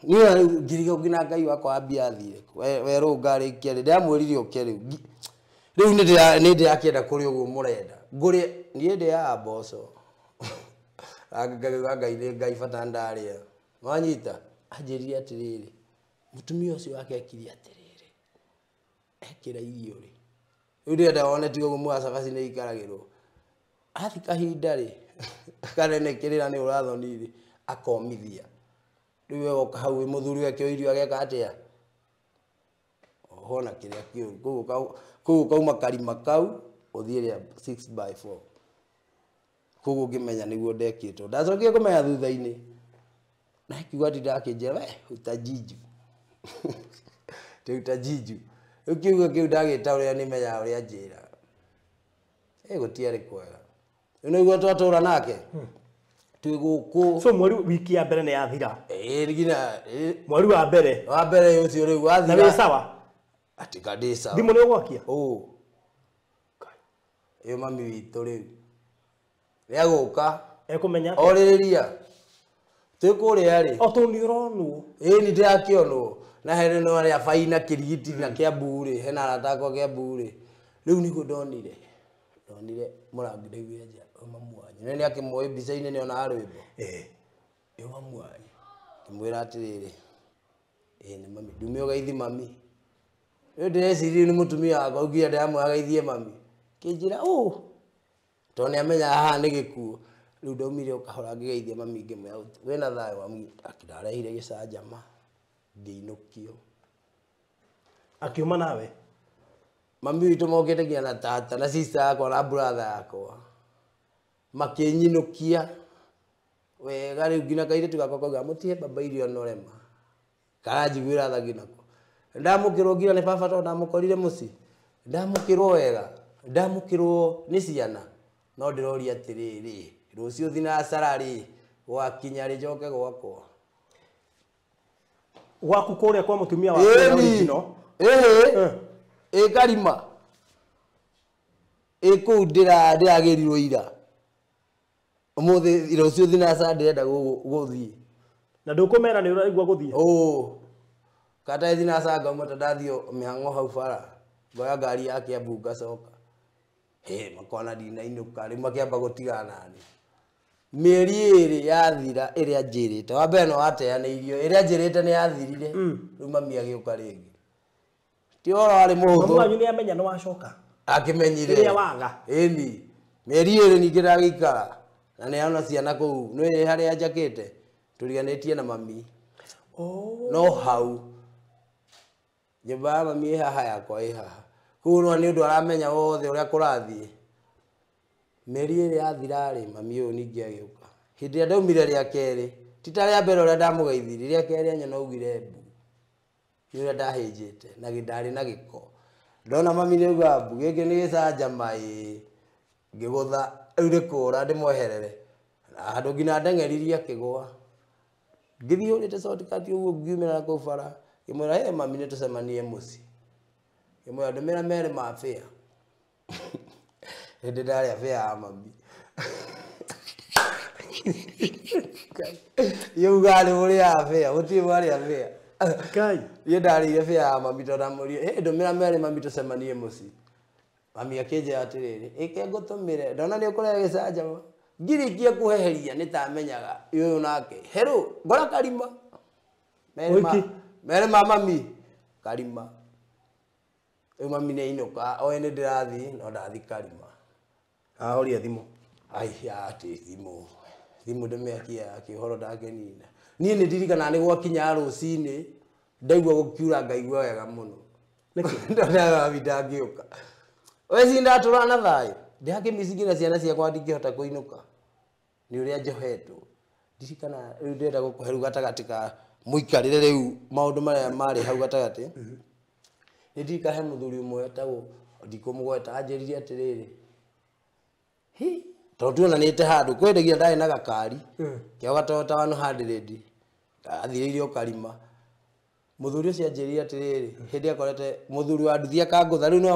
Niĩ ona rĩu ngĩriga nginya Ngai wakwa ambia athire kũ. Werũ ngarĩkia rĩ, ndĩramwĩrire ũke rĩu. Rĩu nĩ ndĩrakĩenda kũrĩa ũguo mũrenda. Ngũrĩe, niĩ ndĩaga mboco. Ngauga Ngai nĩ Ngai bata ndarĩa. Wanyita? Anjĩrire atĩrĩrĩ, mũtumia ũcio wake ekire atĩrĩrĩ. Ekĩra irio rĩ. Rĩu ndĩrenda wone tiga ũguo mũga cabaci nĩ ikaragĩrwo. Athi kahinda rĩ, kanene kĩrĩra nĩ ũrathoni rĩ, akomithia. Rĩu we woka hau wĩ mũthuri wekĩo irio ageka atĩa? Ohona kĩrĩa kĩũru. Koguo kauma karima kau, ũthiĩ rĩa 6x4. Koguo ngĩmenya nĩguo ndekĩtwo. Ndacokire kũmenya thutha-inĩ. Na akiuga atinda akĩnjĩra, we, utajiju. Rĩu utajiju. Rĩu kiugo kĩu ndagĩta ũrĩa nĩmenyaga ũrĩa anjĩra. Gũtiarĩ kwega. Rĩu nĩguo twatũra nake. Twĩ gũkũ. So mweri wiki ya mbere nĩ yathira. Ĩ, nginya, ĩ. Mweri wa mbere. Wa mbere ũcio rĩu wathira. Na wĩ sawa? Atĩ ka ndĩ sawa. Thimũ nĩ ũgwakia? Ũ. Ĩyo mami witũ rĩu. Nĩagũka. Ekũmenya atĩa? Orĩrĩria. Twĩ kũrĩa rĩ. O tondũ nĩ ũronwo. Ĩ, nĩ ndĩrakĩonwo. Na he no arĩa baina kĩrigiti na Kiambu rĩ, hena arata akwa Kiambu rĩ. Rĩu nĩguo ndonire. Ndonire mũrangi ndaiguire nja, ũyũ mamu wanyu. Nĩ akĩmuoĩ mbica-inĩ nĩ onaga rwĩmbo. Ũyũ mamu wanyu. Ngĩmwĩra atĩrĩrĩ, ĩ nĩ mami, ndume ũgeithi mami. Rĩu ndĩreciria nĩ mũtumia wakwa, rĩu nginya ndĩramwĩra ageithie mami. Kĩnjĩra, ũ, tondũ nĩ amenyaga haha nĩ gĩkuũ. Rĩu ndaumire o kahora ngĩgeithia mami ngĩmwĩra, wĩna thayũ mami? Ndarehire gĩcanjama, ngĩinũkio. Akiuma nawe? Mami witũ mokĩte nginya na tata na sister yakwa na brother yakwa. Makĩnyinũkia wega rĩu nginya kairĩtu gakwa kauga mũtihe baba irio norema. Karanjiguĩra tha nginya ko. Ndamũkĩrwo nginya nĩ baba tondũ ndamũkorire mũciĩ. Ndamũkĩrwo wega, ndamũkĩrwo nĩ ciana. No ndĩroria atĩrĩrĩ, rũciũ thinacara rĩ, gwakinya rĩ njoke gwakwa. Gwaku kũrĩa kwa mũtumia waku original. Ĩĩ. Ĩ Karima. Ĩ kũu ndĩragĩrirwo ira. Ũmũthĩ rũciũ thinaca ndĩrenda gũthiĩ. Na ndũkũmera nĩ ũraigua gũthiĩ? Ũ. Kata thinaca ngauma ta ndathiĩ mĩhang'o hau bara. Ngoya ngari ya Kiambu ngacoka. Hĩ, makona ndinainũka, rĩu makĩamba gũtigana nani. Mĩeri ĩrĩ yathira ĩrĩa njĩrĩte. Wa mbere no wateanĩirio, ĩrĩa njĩrĩte nĩ yathirire. Rĩu mami agĩũka rĩngĩ. Ti ũhoro warĩ mũhũthũ. Mamu wanyu nĩ amenya nĩ wacoka? Akĩmenyire. Rĩrĩa waga. Ĩni. Mĩeri ĩrĩ ningĩ ndagĩikara. Na nĩ ona ciana kũu. Nĩ harĩa njakĩte. Tũriganĩtie na mami. No hau. Nyũmba ya mami ĩ haha yakwa ĩ haha. Kũu no nĩ ũndũ aramenya wothe ũrĩa kũrathiĩ. Mĩeri ĩrĩ yathira rĩ, mami ũyũ ningĩ agĩũka. Hĩndĩ ĩrĩa ndaumire rĩa kerĩ, ti ta rĩa mbere ũrĩa ndamũgeithirie, rĩa kerĩ anyona augire mbu. Nĩ ũrĩa ndahĩnjĩte na ndarĩ na gĩko. Ndona mami nĩ auga mbu, gĩkĩ nĩ gĩcanjama ĩĩ. Ngĩgũtha, rĩu nĩ kũra ndĩmweherere. Na handũ nginya ndeng'eririe akĩgũa. Ngĩthiĩ hũrĩte shortcut ũguo ngiumĩra na kũu bara. Ngĩmwĩra, "Hey mami, nĩ tũcemanie mũciĩ." Ngĩmwĩra, "Ndũmĩra merĩ ma bĩa." Hĩndĩ ndarĩa bĩa ya mami. Yauga nĩ mũrĩaga bĩa, gũtirĩ mwarĩa bĩa. Ngai. Niĩ ndarĩire bĩa ya mami tondũ ndamũririe, "Hey, ndũmĩra merĩ mami tũcemanie mũciĩ." Mami akĩnjĩra atĩrĩrĩ, "Ĩke ngũtũmĩre, ndona nĩ ũkũrehe gĩcanjama." Ngĩrĩkia kũheheria nĩ tamenyaga ũyũ nake. Hello, ngora Karima. Merĩ ma mami Karima. Rĩu mami nĩ ainũka, oĩ nĩ ndĩrathiĩ, no ndathiĩ Karima. Ahoria thimũ. Ai, atĩ thimũ. Thimũ ndĩmĩakia akĩhoro ndakĩnina. Niĩ nĩ ndirikanaga nĩ gwakinya rũcinĩ, ndaigua gũkiura ngaigua wega mũno. Nĩkĩ? Ndonaga mami ndangĩũka. We ci ndatũra na thayũ. Ndĩrakĩmici nginya ciana ciakwa ndingĩhota kũinũka. Nĩ ũrĩa njohetwo. Ndirikana rĩu ndĩrenda gũkũhe rĩu gatagatĩ ka mũikarĩre rĩu maũndũ marĩa marĩ hau gatagatĩ. Nĩ ndirikana he mũthuri ũmwe etagwo ndikũmũgweta anjĩrire atĩrĩrĩ. Hi, tondũ tuonanĩte handũ kwĩ nginya ndarĩ na gakari. Kĩo gatoyota 100. Athirĩirio Karima. Mũthuri ũcio anjĩrire atĩrĩrĩ, hĩndĩ akorete mũthuri wa nduthi akangũtha, rĩu nĩwe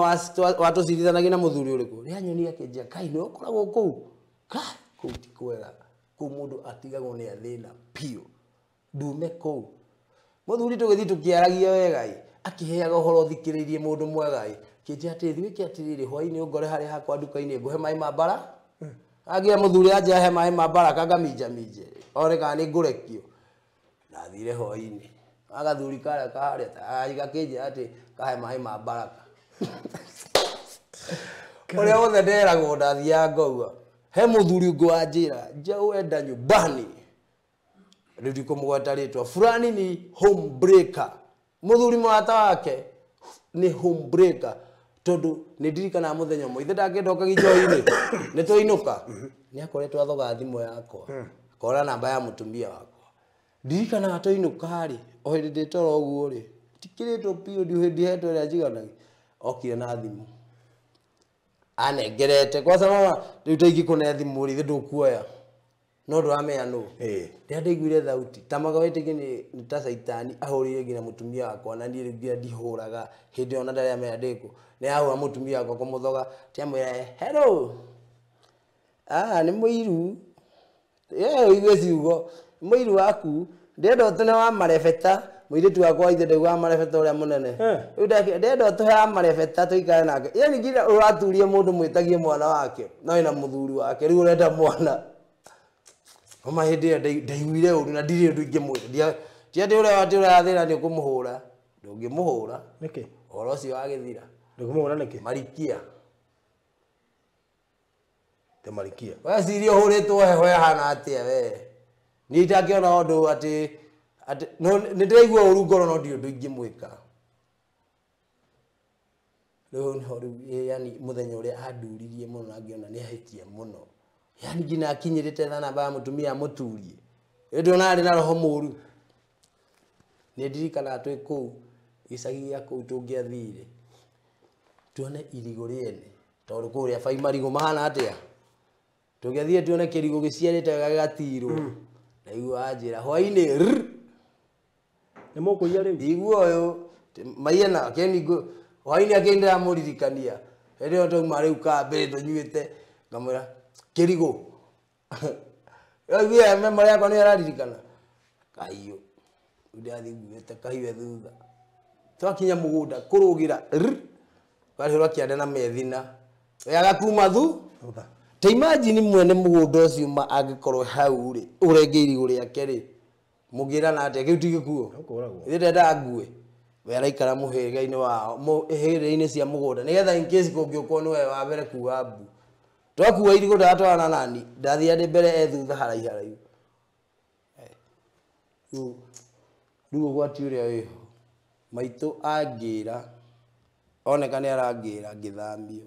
watũcirithanagia na mũthuri ũrĩkũ. Rĩrĩa anyonire akĩnjĩra, "Kai nĩwe ũkoragwo kũu?" Kai, kũu ti kwega. Kũu mũndũ atigagwo nĩ athĩna biũ. Ndume kũu. Mũthuri tũgĩthiĩ tũkĩaragia wega ĩ, akĩheaga ũhoro thikĩrĩirie mũndũ mwega ĩ. Akĩnjĩra atĩrĩ, "Thiĩ wĩke atĩrĩrĩ, hwaĩ-inĩ ũngore harĩa hakwa nduka-inĩ ngũhe maĩ ma mbara." Agĩa mũthuri anjĩra he maĩ ma baraka ngaminjaminje. One kana nĩ ngũrekio. Ndathire hwaĩ-inĩ. Agathuri karĩa kaharĩa gakĩnjĩra atĩ kahe maĩ ma baraka. Ũrĩa wothe nderagwo ndathiaga ngauga. He mũthuri ũngĩ wanjĩra, "Njaũ enda nyumbani." Rĩu ndikũmũgweta rĩtwa. Fulani ni home breaker. Mũthuri mũrata wake nĩ home breaker. Tondũ nĩ ndirikanaga mũthenya ũmwe ithe ndangĩndokagia njohi-inĩ nĩ twainũka nĩ akoretwo athoga thimũ yakwa akora namba ya mũtumia wakwa. Ndirikanaga twainũka rĩ, o hĩndĩ ndĩ toro ũguo rĩ, tikĩrĩtwo biũ ndiũĩ ndihetwo ĩrĩa njiganagia. Okire na thimũ anengerete kwanza mama rĩu ta ingĩkũne thimũ rĩ, ithe ndũkuoya no ndũramenya nũ. Rĩrĩa ndaiguire thauti ta maga wĩtĩkie nĩ ta caitani ahũrĩire nginya mũtumia wakwa na niĩ rĩu nginya ndihũraga hĩndĩ ĩyo na ndarĩ amenya ndĩkũ. Nĩ ahũra mũtumia wakwa kũmũthoga, ti amwĩra, "Hello. Ah, nĩ mũiru." Ũigue ciugo. Mũiru waku, ndĩrenda ũtũne wa marebeta. Mũirĩtu wakwa ithe ndaugaga marebeta ũrĩa mũnene. Rĩu ndĩrenda ũtũhe wa marebeta tũikare nake. Yaani nginya ũraturia mũndũ mwĩtagie mwana wake, no ena mũthuri wake, rĩu ũrenda mwana. Oma hĩndĩ ĩyo ndaiguire ũru na ndirĩ ũndũ ingĩmwĩra. Ti atĩ ũrĩa atĩ ũrathĩra nĩ ũkũmũhũra. Ndũngĩmũhũra. Nĩkĩ? Ũhoro ũcio wagĩthira. Ndũngĩmũhũra nĩkĩ? Marikia. Te marikia. Weciria ũhũrĩtwo heho ĩhana atĩa we? Niĩ itangĩona ũndũ atĩ no nĩ ndĩraigua ũru ngoro no ndirĩ ũndũ ingĩmwĩka. Rĩu nĩho rĩu, yaani mũthenya ũrĩa anduririe mũno na ngĩona nĩ ahĩtia mũno. Yaani nginya akinyĩrĩte na namba ya mũtumia amũturie. Rĩu ndĩrona arĩ na roho mũru. Nĩ ndirikanaga twĩ kũu gĩcagi gĩa kũu tũngĩathire tuone irigũ rĩene tondũ kũrĩa bai marigũ mahana atĩa. Tũngĩathire tuone kĩrigũ gĩciarĩte wega gĩgatirwo. Ndaigua anjĩra hwaĩ-inĩ rrr. Nĩ mũkũiya rĩu. Igua ũyũ maiya na keni ngũ hwainĩ akĩndĩra mũririkania hĩndĩ ĩyo twauma rĩu kambĩ tũnyuĩte ngamwĩra kĩrigũ aiguire memory yakwa nĩ araririkana kahiũ rĩu ndĩrathiĩ nguĩte kahiũ thutha twakinya mũgũnda kũrũgĩra rwarĩ kĩanda na methina we agakuma thu ta imagine mwene mũgũnda ũcio ma angĩkorwo hau rĩ ũrenge irigũ rĩake rĩ mũngĩrana atĩa kĩu ti gĩkuo Ũkũragwo. ithe ndendaga ngue we araikara mũhĩrĩga-inĩ wao hĩrĩga-inĩ cia mũgũnda nĩgetha in case kũngĩũkwo nĩwe wa mbere kuga mbu twakua irigũ ndatwarana nani ndathiĩ ndĩ mbere e thutha haraihu haraihu rĩu ũgwati ũrĩa wĩho maitũ angĩra oneka nĩ arangĩra ngĩthamio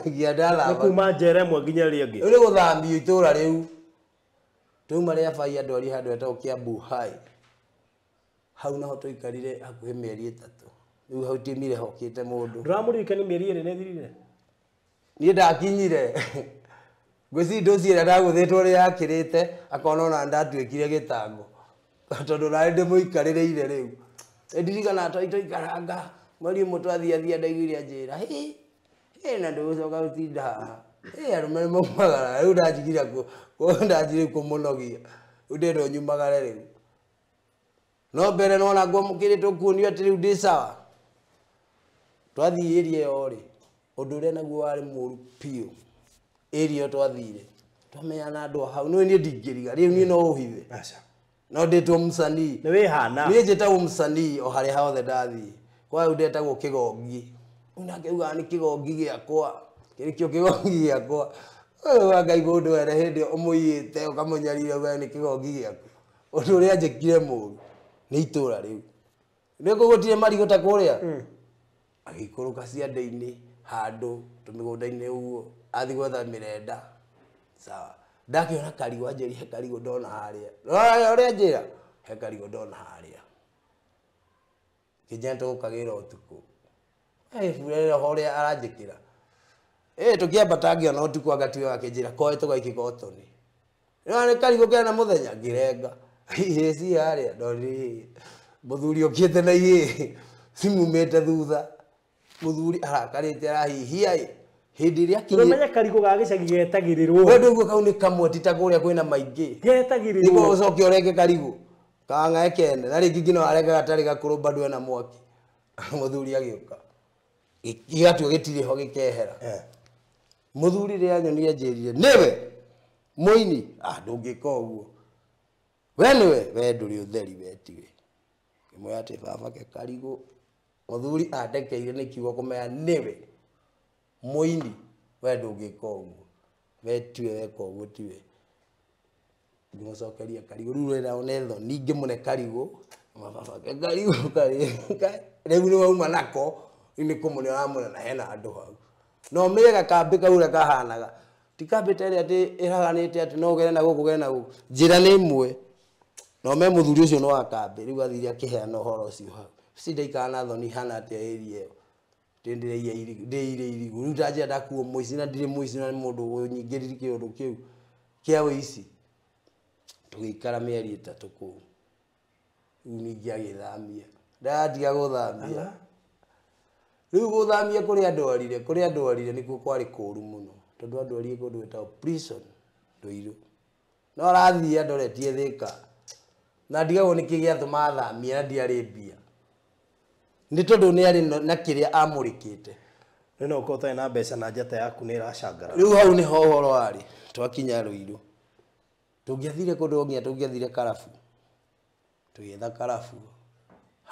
nginya Nĩ ndathama kuma njera ĩmwe nginya ĩrĩa ĩngĩ. rĩu nĩ gũthamio itũra rĩu twauma rĩa bai andũ aria handũ hetagwo Kiambu High hau naho tũikarire hakuhĩ mĩeri 3 rĩu hau timire hokĩte mũndũ Ndũramũririkania mĩeri 2 nĩ ĩthirire. niĩ ndakinyire ngwĩciria ndũci ĩrĩa ndagũthĩtwo ũrĩa yakĩrĩte akona ona ndatuĩkire gĩtango tondũ narĩ ndĩmũikarĩrĩire rĩu ndirikana twaikaranga mweri ũmwe twathiathia ndaiguire anjĩra hĩ hĩ na ndũgũcoka gũtinda haha hĩ arũme nĩmaumagara rĩu ndanjigire ndanjire kũmũnogia rĩu ndĩrenda nyumagare rĩu no mbere nona ngwamũkĩrĩtwo kuonio atĩ rĩu ndĩ sawa twathiĩ area ĩyo rĩ ũndũ ũrĩa naguo warĩ mũru biũ area ĩyo twathire twamenyana na andũ a hau nĩwe niĩ ndingĩriga rĩu niĩ no ũhithe Aca. no ndĩtwo msanii Nĩ wĩhana. niĩ njĩtagwo msanii o harĩa hothe ndathiĩ kwa rĩu ndetagwo kĩgongi rĩu nake ugaga nĩ kĩgongi gĩakwa kĩrĩ kĩo kĩgongi gĩakwa ũyũ wa Ngai mũndũ wene hĩndĩ ĩyo ũmũiyĩte ũkamũnyarira ugaga nĩ kĩgongi gĩaku ũndũ ũrĩa njĩkire mũru nĩ itũra rĩu nĩ kũgũtire marigũ ta kũrĩa agĩikũrũka ciande-inĩ handũ tũmĩgũnda-inĩ ũguo athiĩ gwetha mĩrenda sawa ndakĩona karigũ anjĩria he karigũ ndona harĩa Ũrĩa ũrĩa njĩra he karigũ ndona harĩa kĩnjana tũgũkagĩra ũtukũ burere ũrĩa aranjĩkĩra ĩ tũkĩambata ngĩona ũtukũ agatiga akĩnjĩra koe tũgaikie kotoni no nĩ karigũ kena mũthenya ngĩrenga ihĩ ci harĩa ndonire mũthuri ũkĩte na ihĩ cimumĩte thutha mũthuri arakarĩte arahihia ĩ hĩndĩ ĩrĩa akinyire Ũramenya karigũ ga gĩcagi getagĩrĩrwo. we ndũguo kau nĩ kamwe ti ta kũrĩa kwĩna maingĩ Getagĩrĩrwo. nĩguo ũcoke ũrenge karigũ kang'ae kene na rĩngĩ nginya warenge gatarĩ gakũrũ bado ena mwaki mũthuri agĩũka gĩgatua gĩtirĩ ho gĩkehera mũthuri rĩrĩa anyonire anjĩrire nĩwe mũini ah ndũngĩka ũguo we nĩwe we ndũrĩ ũtheri we tiwe ngĩmwĩra atĩ baba ke karigũ mũthuri andekeire nĩ kiugo kũmenya nĩwe mũini we ndũngĩka ũguo we tiwe weka ũguo tiwe ngĩmũcokeria karigũ rĩu rĩrĩa one thoni ngĩmũne karigũ mababa ke karigũ rĩu nĩ wauma nako rĩu nĩ kũmũne ũramũne na hena andũ hau na ũmenye gakambĩ kau ũrĩa kahanaga ti kambĩ ta ĩrĩa atĩ ĩhaganĩte atĩ no ũgere na gũkũ ũgere na gũkũ njĩra nĩ ĩmwe na ũmenye mũthuri ũcio nĩ wa kambĩ rĩu athire akĩheana ũhoro ũcio hau ci ndaikara na thoni hana atĩa area ĩyo ndĩndĩrĩire irigũ ndĩire irigũ rĩu ndanjĩra ndakuo mũici na ndirĩ mũici na nĩ mũndũ ũnyingĩrire kĩũndũ kĩu kĩa ũici tũgĩikara mĩeri 3 kũu rĩu ningĩ agĩthamia ndatiga gũthamia rĩu gũthamia kũrĩa ndwarire kũrĩa ndwarire nĩkuo kwarĩ kũũru mũno tondũ andwarire kũndũ gwĩtagwo prison Ndũirũ no arathiĩ andoretie Thĩka na ndigagwo nĩkĩ gĩatũma athamie na ndiarĩ mbia nĩ tondũ nĩ arĩ na kĩrĩa amũrĩkĩte Rĩu no ũkorwo ũtarĩ na mbeca na njata yaku nĩ ĩracangara. rĩu hau nĩho ũhoro warĩ twakinya Rũirũ tũngĩathire kũndũ nginya tũngĩathire karabu tũgĩetha karabu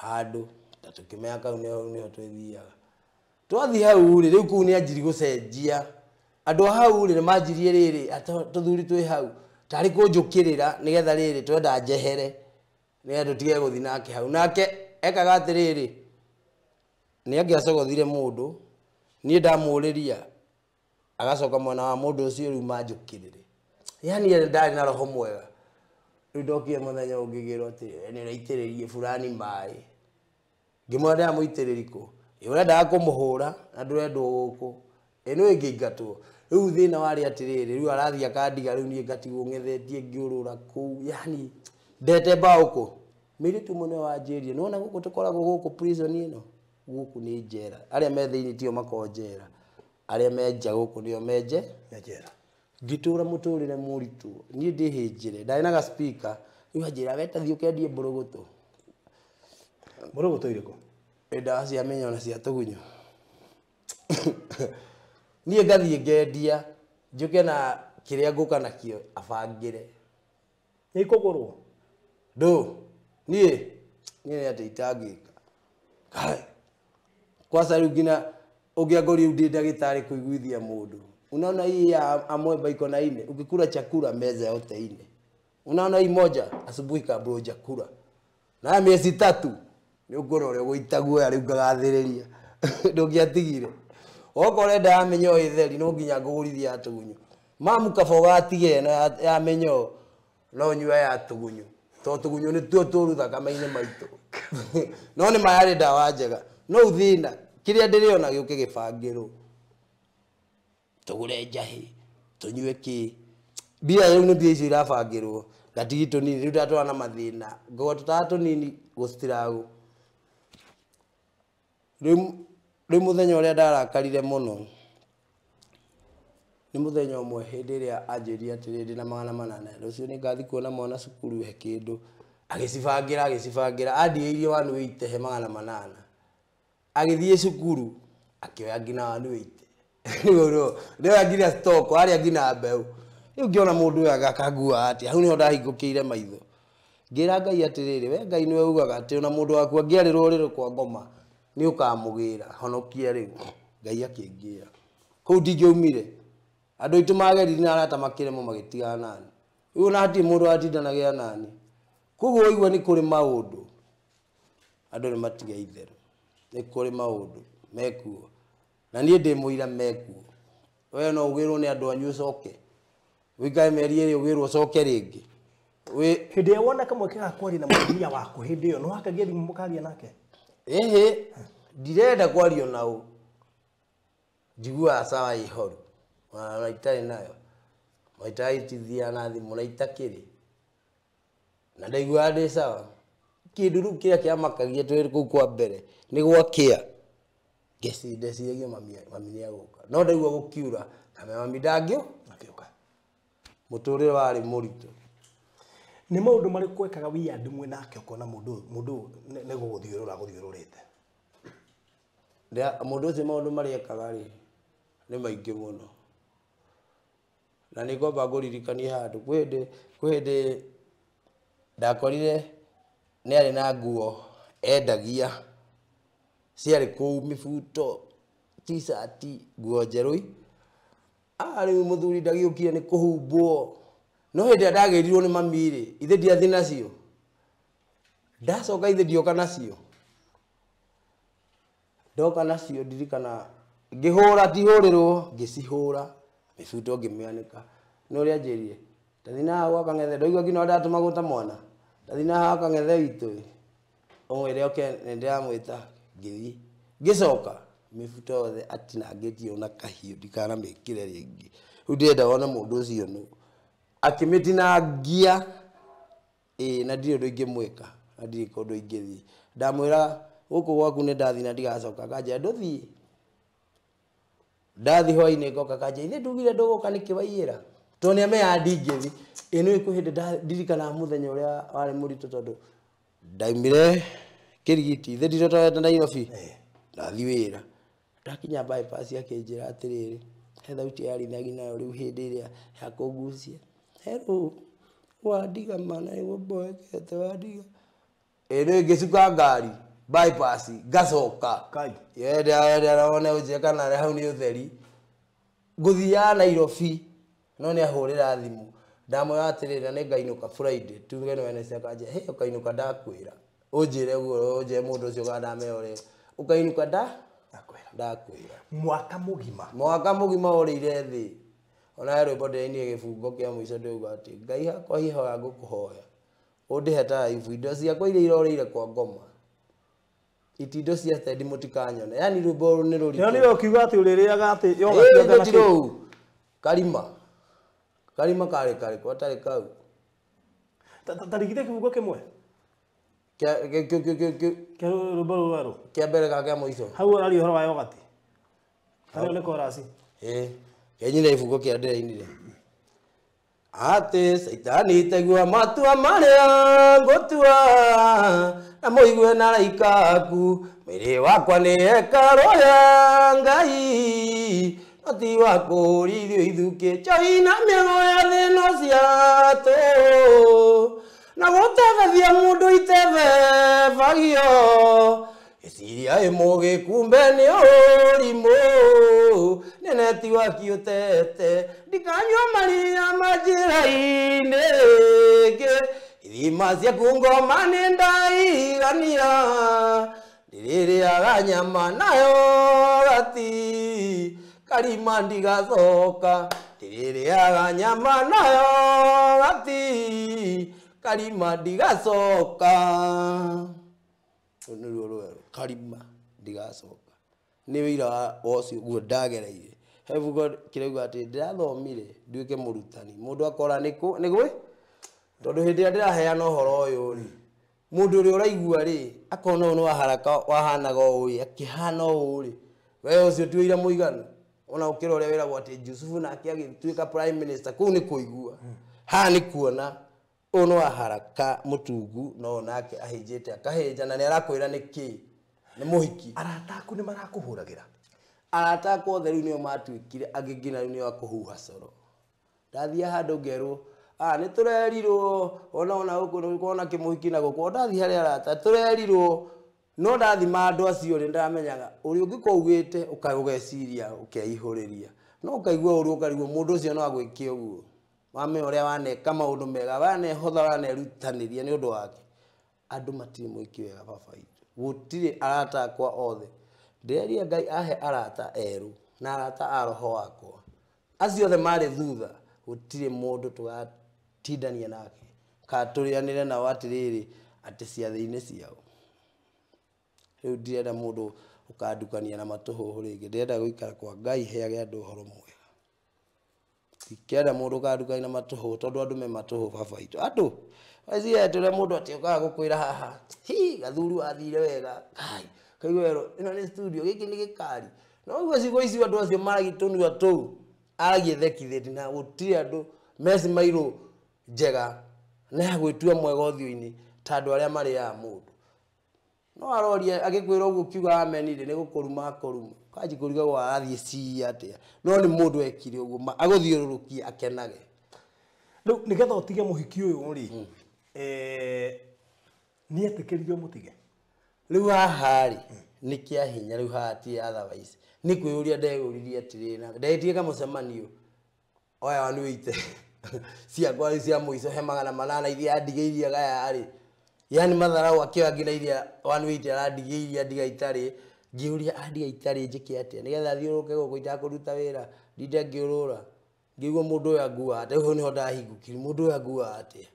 handũ ta tũkĩmenya kau nĩho nĩho twĩthiaga twathiĩ hau rĩ rĩu kũu nĩ anjiri gũcenjia andũ a hau rĩ nĩ manjirie rĩrĩ tũthuri twĩ hau tarĩ kũnjũkĩrĩra nĩgetha rĩrĩ twenda njehere nĩgetha tũtige gũthiĩ nake hau nake ekaga atĩrĩrĩ nĩ angĩacogothire mũndũ niĩ ndamũrĩria agacoka mwena wa mũndũ ũcio rĩu manjũkĩrĩre yani ye ndarĩ na roho mwega rĩu ndokire mũthenya ũngĩ ngĩrwo atĩ nĩ ũraitĩrĩrie fulani maĩ ngĩmwĩra ndĩramũitĩrĩri kũ ĩ ũrendaga kũmũhũra na ndũrendwo gũkũ ĩ nĩ ngĩingatwo rĩu thĩna warĩ atĩrĩrĩ rĩu arathiĩ akandiga rĩu niĩ ngatigwo ng'ethetie ngĩũrũra kũu yani ndete mbaũ kũ Mĩirĩtu ũmwe nĩwe wanjĩrire nĩwona gũkũ tũkoragwo gũkũ prison ĩno gũkũ nĩ njera arĩa me thĩinĩ tio makoragwo njera arĩa me nja gũkũ nĩo menje njera ngĩtũra mũtũrĩre mũritũ niĩ ndĩhĩnjĩre ndarĩ na ga speaker rĩu anjĩra we ta thiĩ ũkendie mbũrũgũtũ mbũrũgũtũ irĩkũ ndawa cia mĩnyoo na cia tũgunyũ niĩ ngathiĩ ngendia njũke na kĩrĩa ngũka nakĩo abangĩre nĩ ikũgũrwo ndũ niĩ niĩ nĩ atĩ itangĩka Kai. Kwanza rĩu nginya ũngĩangorire rĩu ndĩ ndagĩtarĩ kũiguithia mũndũ unaona hii ya amweba iko na ine ukikula chakula meza yote ine unaona hii moja asubuhi kabla hujakula na ya miezi tatu nĩ ũkuona ũrĩa ũgũita guoya rĩu ngagathĩrĩria ndũngĩatigire okorwo ũrenda ya mĩnyoo ĩtheri no nginya ngũgũrithie ya tũgunyũ mamu kaba ũgatiga ĩno ya mĩnyoo no nyue ya tũgunyũ tondũ tũgunyũ nĩtuo tũru thakame-inĩ maitũ no nĩ ma yarĩ ndawa njega no thĩna kĩrĩa ndĩrĩona gĩũke gĩbangĩrwo tũgũre njahĩ tũnyue kĩ mbia rĩu nĩ mbia icio irabangĩrwo gatigi tũnini rĩu ndatwara na mathĩna ngogwo tũtawa tũnini gũcitiragũ rĩu mũthenya ũrĩa ndarakarire mũno nĩ mũthenya ũmwe hĩndĩ ĩrĩa anjĩrire atĩrĩrĩ ndĩna 800 rũciũ nĩngathiĩ kuona mwana cukuru he kĩndũ agĩcibangĩra andigĩirie 180 he 800 agĩthiĩ cukuru akĩoya nginya 180 nĩoya nginya stock arĩa nginya mbeũ rĩu ngĩona mũndũ ũyũ agakangua atĩa hau nĩho ndahingũkĩire maitho ngĩra Ngai atĩrĩrĩ we Ngai nĩwe ugaga atĩ ona mũndũ waku angĩarĩrwo rĩrĩ kwa ngoma nĩ ũkamũgĩra honokia rĩu Ngai akĩngĩra kũu ndingĩaumire andũ aitũ mageririe na arata makĩremwo magĩtigana nani rĩu ona hatirĩ mũndũ watindanagia nani koguo waigua nĩ kũrĩ maũndũ andũ nĩ matige itherũ nĩ kũrĩ maũndũ mekuo na niĩ ndĩ mũira mekuo we no ũgĩrwo nĩ andũ anyu ũcoke wĩikare mĩeri ĩrĩ ũgĩrwo ũcoke rĩngĩ hĩndĩ ĩrĩa wona kamweke ga kwaria na mũtumia waku hĩndĩ ĩyo nĩ wakagia thimũ mũkaria nake ĩhĩ ndirenda kwario nao njiguaga sawa ihoru ona itarĩ nayo maita itithiaga na thimũ na itakĩrĩ na ndaiguaga ndĩ sawa kĩndũ rĩu kĩrĩa kĩamakagia twĩ kũu kwa mbere nĩ gwakĩa ndeciragia mami nĩagũka no ndaigua gũkiura kamenya mami ndangĩũka mũtũrĩre warĩ mũritũ nĩ maũndũ marĩkũ wekaga weird mwĩ nake ũkona mũndũ nĩ gũgũthiũrũra agũthiũrũrĩte mũndũ ũcio maũndũ marĩa ekaga rĩ nĩ maingĩ mũno na nĩ ngwamba ngũririkanie handũ kwĩ hĩndĩ ndakorire nĩ arĩ na nguo endagia ciarĩ kũu mĩbuto t-shirt nguo njerũ rĩu mũthuri ndagĩũkire nĩ kũhumbwo no hĩndĩ ĩrĩa ndagĩrirwo nĩ mami rĩ ithe ndiathiĩ nacio ndacoka ithe ndioka nacio ndoka nacio ndirikana ngĩhũra tihũrĩrwo ngĩcihũra mĩbuto ngĩmĩanĩka nĩ ũrĩa anjĩrire tathi na hau akang'ethe ndaigua nginya ndatũmagwo ta mwana tathi na hau akang'ethe witũ ũmwĩre oke nĩndĩramwĩta ngĩthiĩ ngĩcoka mĩbuto yothe atinangĩtie ona kahiũ ndikanamĩkĩre rĩngĩ rĩu ndĩrenda wone mũndũ ũcio nũ akĩmĩtinangia ĩĩ na ndirĩ ũndũ ingĩmwĩka na ndirĩ kũndũ ingĩthiĩ ndamwĩra gũkũ gwaku nĩ ndathiĩ na ndigacoka akanjĩra ndũthiĩ ndathi hwainĩ ngoka akanjĩra ithe ndugire ndũgũka nĩkĩ waiyĩra tondũ nĩamenyaga ndingĩthiĩ ĩ nĩũĩ kwĩ hĩndĩ ndirikanaga mũthenya ũrĩa warĩ mũritũ tondũ ndaumire Kĩrigiti ithe ndirotorete Nairobi ndathiĩ wĩra ndakinya bypass akĩnjĩra atĩrĩrĩ he thauti yarithagi nayo rĩu hĩndĩ ĩrĩa ya kũngucia hello wandiga mana nĩguo mboekete wandiga ĩ nĩũĩ ngĩcuka ngari bypass ngacoka yende one ũnjĩre kana hau nĩ ũtheri ngũthiaga Nairobi no nĩ ahũrĩra thimũ ndamwĩra atĩrĩrĩ na nĩngainũka Friday tuge nĩ Wednesday akanjĩra hĩ ũkainũka ndakwĩra ũnjĩre ũguo ũnjĩre mũndũ ũcio kana ndamenya ũrĩa ũkainũka ndakwĩra mwaka mũgima ũrĩire thĩ ona he rwĩmbo ndĩrainire gĩbungo kĩa mũico ndĩrauga atĩ Ngai hakwa hihoya ngũkũhoya ũndĩhe taraibu indo ciakwa iria irorĩire kwa ngoma itindo cia stendi mũtikanyone yani rwĩmbo rũu nĩ rũritũ nĩwe ũkiuga atĩ ũrĩrĩaga atĩ yoga ti rũu karima karima karĩ karĩkũ atarĩ kau tarigithe kĩbungo kĩmwe Kia Kĩa rwĩmbo rũu rwerũ. Kia mbere ka kia mũico. Hau ũraria ũhoro wa yogati. Harĩa nĩ chorus. Ĩĩ kenyine ibuku kĩa ndĩrainire atĩ caitani taigua matua marĩa ngũtua na mũigue na araika aku mwĩrĩ wakwa nĩ hekarũ ya Ngai no ti wa kũrithio ithukĩ njoi na mĩago ya thĩ no ciatũ na gũtebebia mũndũ itebebagio iciria ĩmũgĩ kumbe nĩ ũrimũ nene ti waki ũtete ndikanyua maria ma njĩra-inĩ ĩngĩ ithima ciaku ngoma nĩ ndaigania ndĩrĩrĩaga nyama nayo gati karima ndigacoka ndĩrĩrĩaga nyama nayo gati karima ndigacoka. Rũu nĩruo rwerũ karima ndigacoka nĩ wĩira wa ũcio guo ndagereire. He ibuku kĩrauga atĩ ndĩrathomire nduĩke mũrutani mũndũ akora nĩ gwĩ tondũ hĩndĩ ĩrĩa ndĩraheana ũhoro ũyũ rĩ mũndũ ũrĩa ũraigua rĩ akona ũyũ nĩ wa haraka wahanaga ũũ ĩ akĩhana ũũ rĩ we ũcio ti ũira mũiganu ona ũkĩra ũrĩa wĩragwo atĩ Jusufu nake agĩtuĩka prime minister kũu nĩ kũigua haha nĩ kuona ũyũ nĩ wa haraka mũtungu no nake ahĩnjĩte akahĩnja na nĩ arakwĩra nĩ kĩ nĩ mũhiki. Arata aku nĩ marakũhũragĩra? Arata akwa othe rĩu nĩo matuĩkire angĩ nginya rĩu nĩo akũhuha coro. Ndathiĩ handũ ngerwo nĩ tũrerirwo ona gũkũ nĩ kuona kĩmũhiki na gũkũ ndathiĩ harĩ arata tũrerirwo no ndathima andũ acio rĩ ndamenyaga ũrĩa ũngĩkorwo ugĩte ũgeciria ũkeihũrĩria no ũkaigua ũru ũkarigwo mũndũ ũcio no agwĩke ũguo wamenya ũrĩa waneka maũndũ mega wanehotha wanerutanĩria nĩ ũndũ wake. Andũ matirĩ mwĩki wega baba itũ gũtirĩ arata akwa othe ndĩreria Ngai ahe arata erũ na arata a roho wakwa acio othe marĩ thutha gũtirĩ mũndũ tũgatindania nake kana tũrĩanĩre nao atĩrĩrĩ atĩ ciathĩ-inĩ ciao. Rĩu ndirenda mũndũ ũkandukania na matũhũhũ rĩngĩ ndĩrenda gũikara kwa Ngai heage andũ ũhoro mwega. Ndikenda mũndũ ũkandukania na matũhũhũ tondũ andũ me matũhũhũ baba itũ. Andũ weciria atĩ ũrĩa mũndũ atĩ ũkaga gũkwĩra haha hi gathuru athire wega kai kaigua werũ ĩno nĩ studio gĩkĩ nĩ gĩkari no ũguo ciugo icio andũ acio maragia tũnua tũu aragia thekithĩti na gũtirĩ andũ mecimairwo njega na ya gwĩtua mwega ũthiũ-inĩ ta andũ arĩa marĩaga mũndũ. No aroria agĩkwĩra ũguo kiuga ameni rĩ nĩ gũkũruma akũruma kanji kũrigagwo arathiĩ ciia atĩa no nĩ mũndũ ekire ũguo agũthiũrũrũkie akenage. Rĩu nĩgetha ũtige mũhiki ũyũ rĩ nĩ etĩkĩrire mũtige? Rĩu haha rĩ nĩ kĩa hinya rĩu haha ti otherwise nĩ kwĩyũria ndeyũririe atĩrĩ na ndehĩtie kamũcemanio oya 180 ciakwa rĩu cia mũico he 800 iria andigĩirie gaya rĩ yani matharau akĩoya nginya iria 180 arandigĩirie andiga itarĩ ngĩũria andiga itarĩ njĩke atĩa nĩgetha thiũrũrũke gũkũ itakũruta wĩra ndinde ngĩũrũra ngĩigua mũndũ ũyũ anguaga atĩa hau nĩho ndahingũkire mũndũ ũyũ anguaga atĩa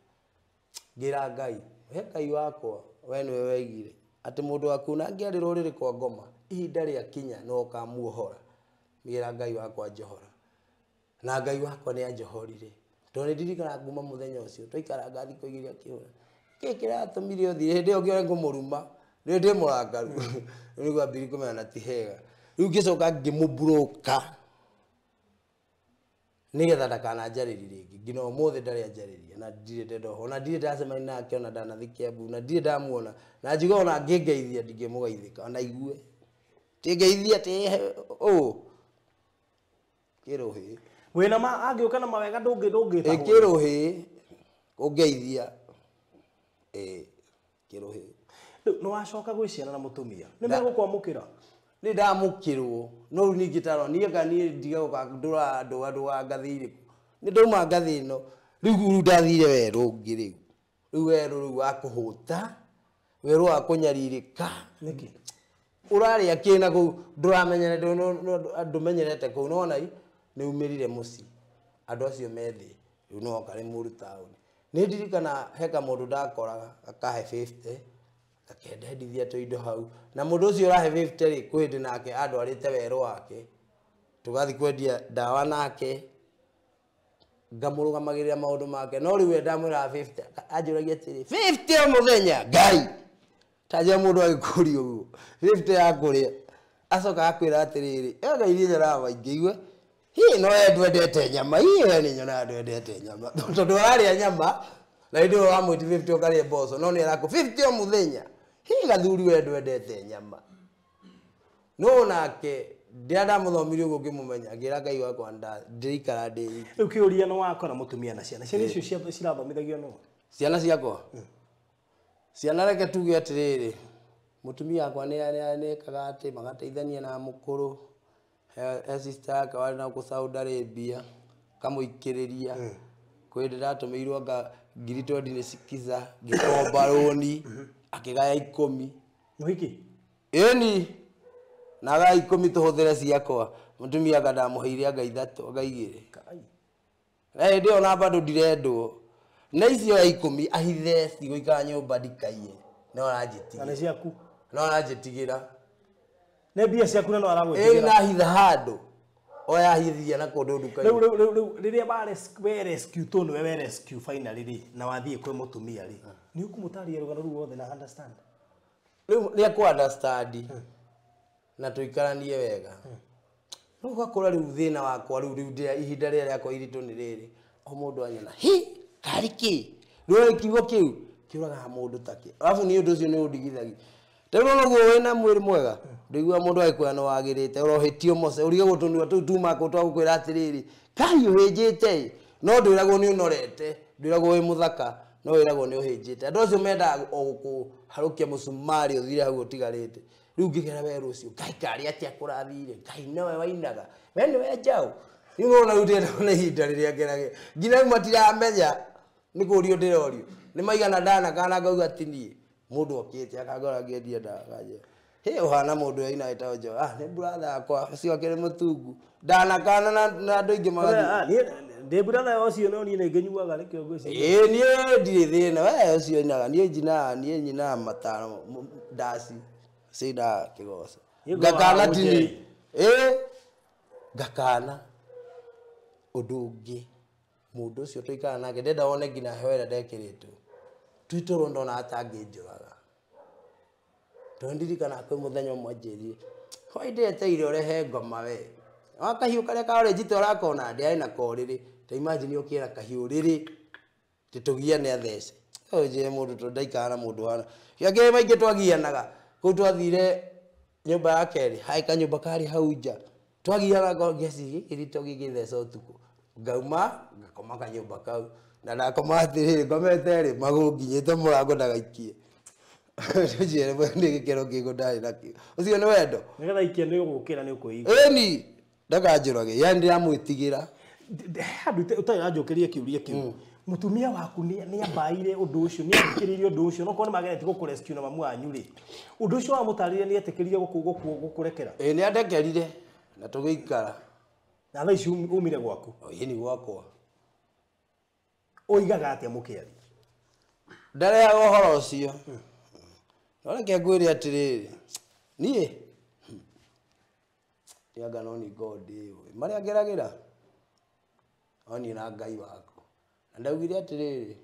ngĩra Ngai we Ngai wakwa we nĩwe weigire atĩ mũndũ waku na angĩarĩ rũrĩrĩ kwa ngoma ihinda rĩakinya no ũkamuohora ngĩra Ngai wakwa njohora na Ngai wakwa nĩ anjohorire tondũ nĩ ndirikanaga kuma mũthenya ũcio twaikaranga thikũ igĩrĩ akĩhũra kĩ kĩratũmire ũthire hĩndĩ ĩyo ngĩona ngũmũruma rĩu ndĩ mũrakaru rĩu nĩguo ambĩrĩrie kũmenya na ti hega rĩu ngĩcoka ngĩmũmburũka nĩgetha ndakananjarĩrie rĩngĩ nginya ũmũthĩ ndarĩ anjarĩria na ndirĩ ndenda ũhoro na ndirĩ ndacemania nake ona ndanathiĩ Kiambu na ndirĩ ndamuona na njuga ona angĩngeithia ndingĩmũgeithĩka ona igue tingeithia atĩ ũũ kĩrũhĩ wĩna ma angĩũka na mawega ndũngĩtahwo kĩrũhĩ ũngeithia kĩrũhĩ. Rĩu nĩ wacoka gwĩ ciana na mũtumia nĩ megũkwamũkĩra? Nĩ ndamũkĩrwo no rĩu ningĩ tarora niĩ anga niĩ ndigagũka ndũraga ndũa ngathĩ irĩkũ nĩ ndauma ngathĩ ĩno rĩu ndathire werũ ũngĩ rĩu rĩu werũ rĩu wa kũhũta werũ wa kũnyarirĩka nĩkĩ ũrarĩa kĩ na kũu ndũmenyerete kũu nĩwona i nĩ umĩrire mũciĩ andũ acio me thĩ rĩu no oka nĩ mũru taũni nĩ ndirikana he kamũndũ ndakoraga akahe 50 akendendithia tũindo hau na mũndũ ũcio ũrahe 50 rĩ kwĩ hĩndĩ nake andwarĩte werũ wake tũgathiĩ kwendia ndawa nake ngamũrũgamagĩrĩra maũndũ make no rĩu we ndamwĩraga 50 anjũragia atĩrĩ 50 o mũthenya Ngai Ta njĩra mũndũ agĩkũria ũguo 50 ya kũrĩa acoka akwĩra atĩrĩrĩ, ega iria nyonaga maingĩ igue hi no we ndwendete nyama, hi we nĩ nyonaga ndwendete nyama tondũ ararĩa nyama na hĩndĩ ĩyo wamwĩti 50 ũkarĩa mboco no nĩ arakũ 50 o mũthenya, hi gathuri we ndwendete nyama. No nake ndĩra ndamũthomire ũguo ngĩmũmenya ngĩra Ngai wakwa ndĩikara ndĩ wiki. Rĩu kĩũria nĩ wakora mũtumia na ciana, ciana icio cirathomithagio nũ? Ciana ciakwa, ciana reke tuge atĩrĩrĩ, mũtumia wakwa nĩ ekaga atĩ magateithania na mũkũrũ, he sister yake warĩ na gũkũ Saudi Arabia kamũikĩrĩria kwĩ hĩndĩ ndatũmĩirwo anga ngiri twendi nĩ Sikiza ngĩkomba rũni akĩgaya 10. Mũhiki? Ĩni na agaya 10 tũhũthĩre ciakwa, mũtumia anga ndamũheire anga 3 anga 2. Na hĩndĩ ĩyo na bado ndirendwo na icio ya 10 ahithe cigũikara nyũmba ndikaiye no Na aranjĩtigĩra. nĩ ciaku? No aranjĩtigĩra. Nĩ mbia ciaku na no Ĩni aragwĩtigĩra? Na hitha handũ oya hithia na kũndũ nduka-inĩ. Rĩu rĩrĩa we rescue tondũ nĩwe we rescue finally rĩ na wathiĩ kwĩ mũtumia rĩ, nĩ ũkũmũtarĩria rũgano rũu rwothe na understand? Rĩu nĩ akũ understand na tũikaranie wega. Rĩu ũgakora rĩu thĩna wakwa rĩu ihinda rĩrĩa rĩakwa iritũ nĩ rĩrĩ o mũndũ anyona hi karĩ kĩ rĩu kiugo kĩu kĩũragaga mũndũ takĩ, arabu nĩ ũndũ ũcio nĩ ũndigithagia. Rĩu noguo wĩna mwĩrĩ mwega ndũiguaga mũndũ agĩkwĩra nĩ wagĩrĩte ũrohĩtio moce ũrigagwo tũnua tũu tuma kũ twa gũkwĩra atĩrĩrĩ kai ũhĩnjĩte ĩ, no ndwĩragwo nĩ ũnorete, ndwĩragwo wĩ mũthaka, no wĩragwo nĩ ũhĩnjĩte. Andũ acio mendaga o gũkũharũkia mũcumarĩ ũthire hau ũtigarĩte. Rĩu ngĩgera werũ ũcio Ngai karĩ atĩa kũrathire, Ngai nowe wainaga we nĩwe njaũ. Rĩu nĩwona rĩu ndĩrenda na ihinda rĩrĩa ngeragĩra nginya rĩu matiramenya nĩ kũrio ndĩrorio nĩ maigana ndanakana ngauga ti niĩ mũndũ okĩte akangora ngĩendia ndawa akanjĩra hĩ ũhana mũndũ waina ĩtagwo Joe, ah nĩ brother yakwa ũcio akĩrĩ mũtungu ndanakana na andũ aingĩ magathiĩ. Ndĩ brother ũcio no niĩ nĩ ngĩnyuaga nĩkĩo ngwĩciria. Ĩĩ niĩ ndirĩ thĩna we ũcio ainaga niĩ njinaga niĩ nyinaga matano ndaci cinaga kĩgoco Niĩ ngakana ngoragwo tini ĩĩ ngakana ũndũ ũngĩ mũndũ ũcio tũikara nake ndenda wone nginya heho ĩrĩa ndekĩrĩtwo twĩ toro ndona atangĩnjũraga tondũ ndirikanaga kwĩ mũthenya ũmwe anjĩrire hwaĩ ndeteire ũrehe ngoma we wa kahiũ karĩa ka orange ta ũrakona ndĩarĩ nako rĩrĩ ta imagine ũkĩra kahiũ rĩrĩ tũtũgiane athece ũnjĩre mũndũ tondũ ndaikara na mũndũ hana gĩakĩrĩ maingĩ twagianaga kũu twathire nyũmba ya kerĩ harĩ kanyũmba karĩ hau nja twagianaga ngeci gĩkĩ rito gĩgĩtheca ũtukũ ngauma ngakoma kanyũmba kau na ndakoma atĩrĩrĩ ngomete rĩ magũrũ nginyĩte mũrango ndagaikie njĩre nĩ gĩkĩro kĩngũ ndarĩ nakĩo ũcio nĩ wendo. Nĩgetha ikia nĩ ũgũkĩra nĩ ũkwĩigua. Ĩni ndakanjũrage yani ndĩramwĩtigĩra. Handũ ũtarĩ ũranjũkĩria kĩũria kĩu, mũtumia waku nĩ ambaire ũndũ ũcio, nĩ athikĩrĩirie ũndũ ũcio no korwo nĩ mageretie gũkũrescue na mamu wanyu rĩ, ũndũ ũcio wamũtarĩria nĩ etĩkĩrire gũkũrekera? Ĩĩ nĩ andekerire na tũgĩikara. Na thaa ici umire gwaku? Ĩni gwakwa. Ũigaga atĩa mũkĩaria? Ndarehaga ũhoro ũcio no reke ngwĩre atĩrĩrĩ niĩ anga no ni God ĩũĩ marĩa ngeragĩra no niĩ na Ngai wakwa na ndaugire atĩrĩrĩ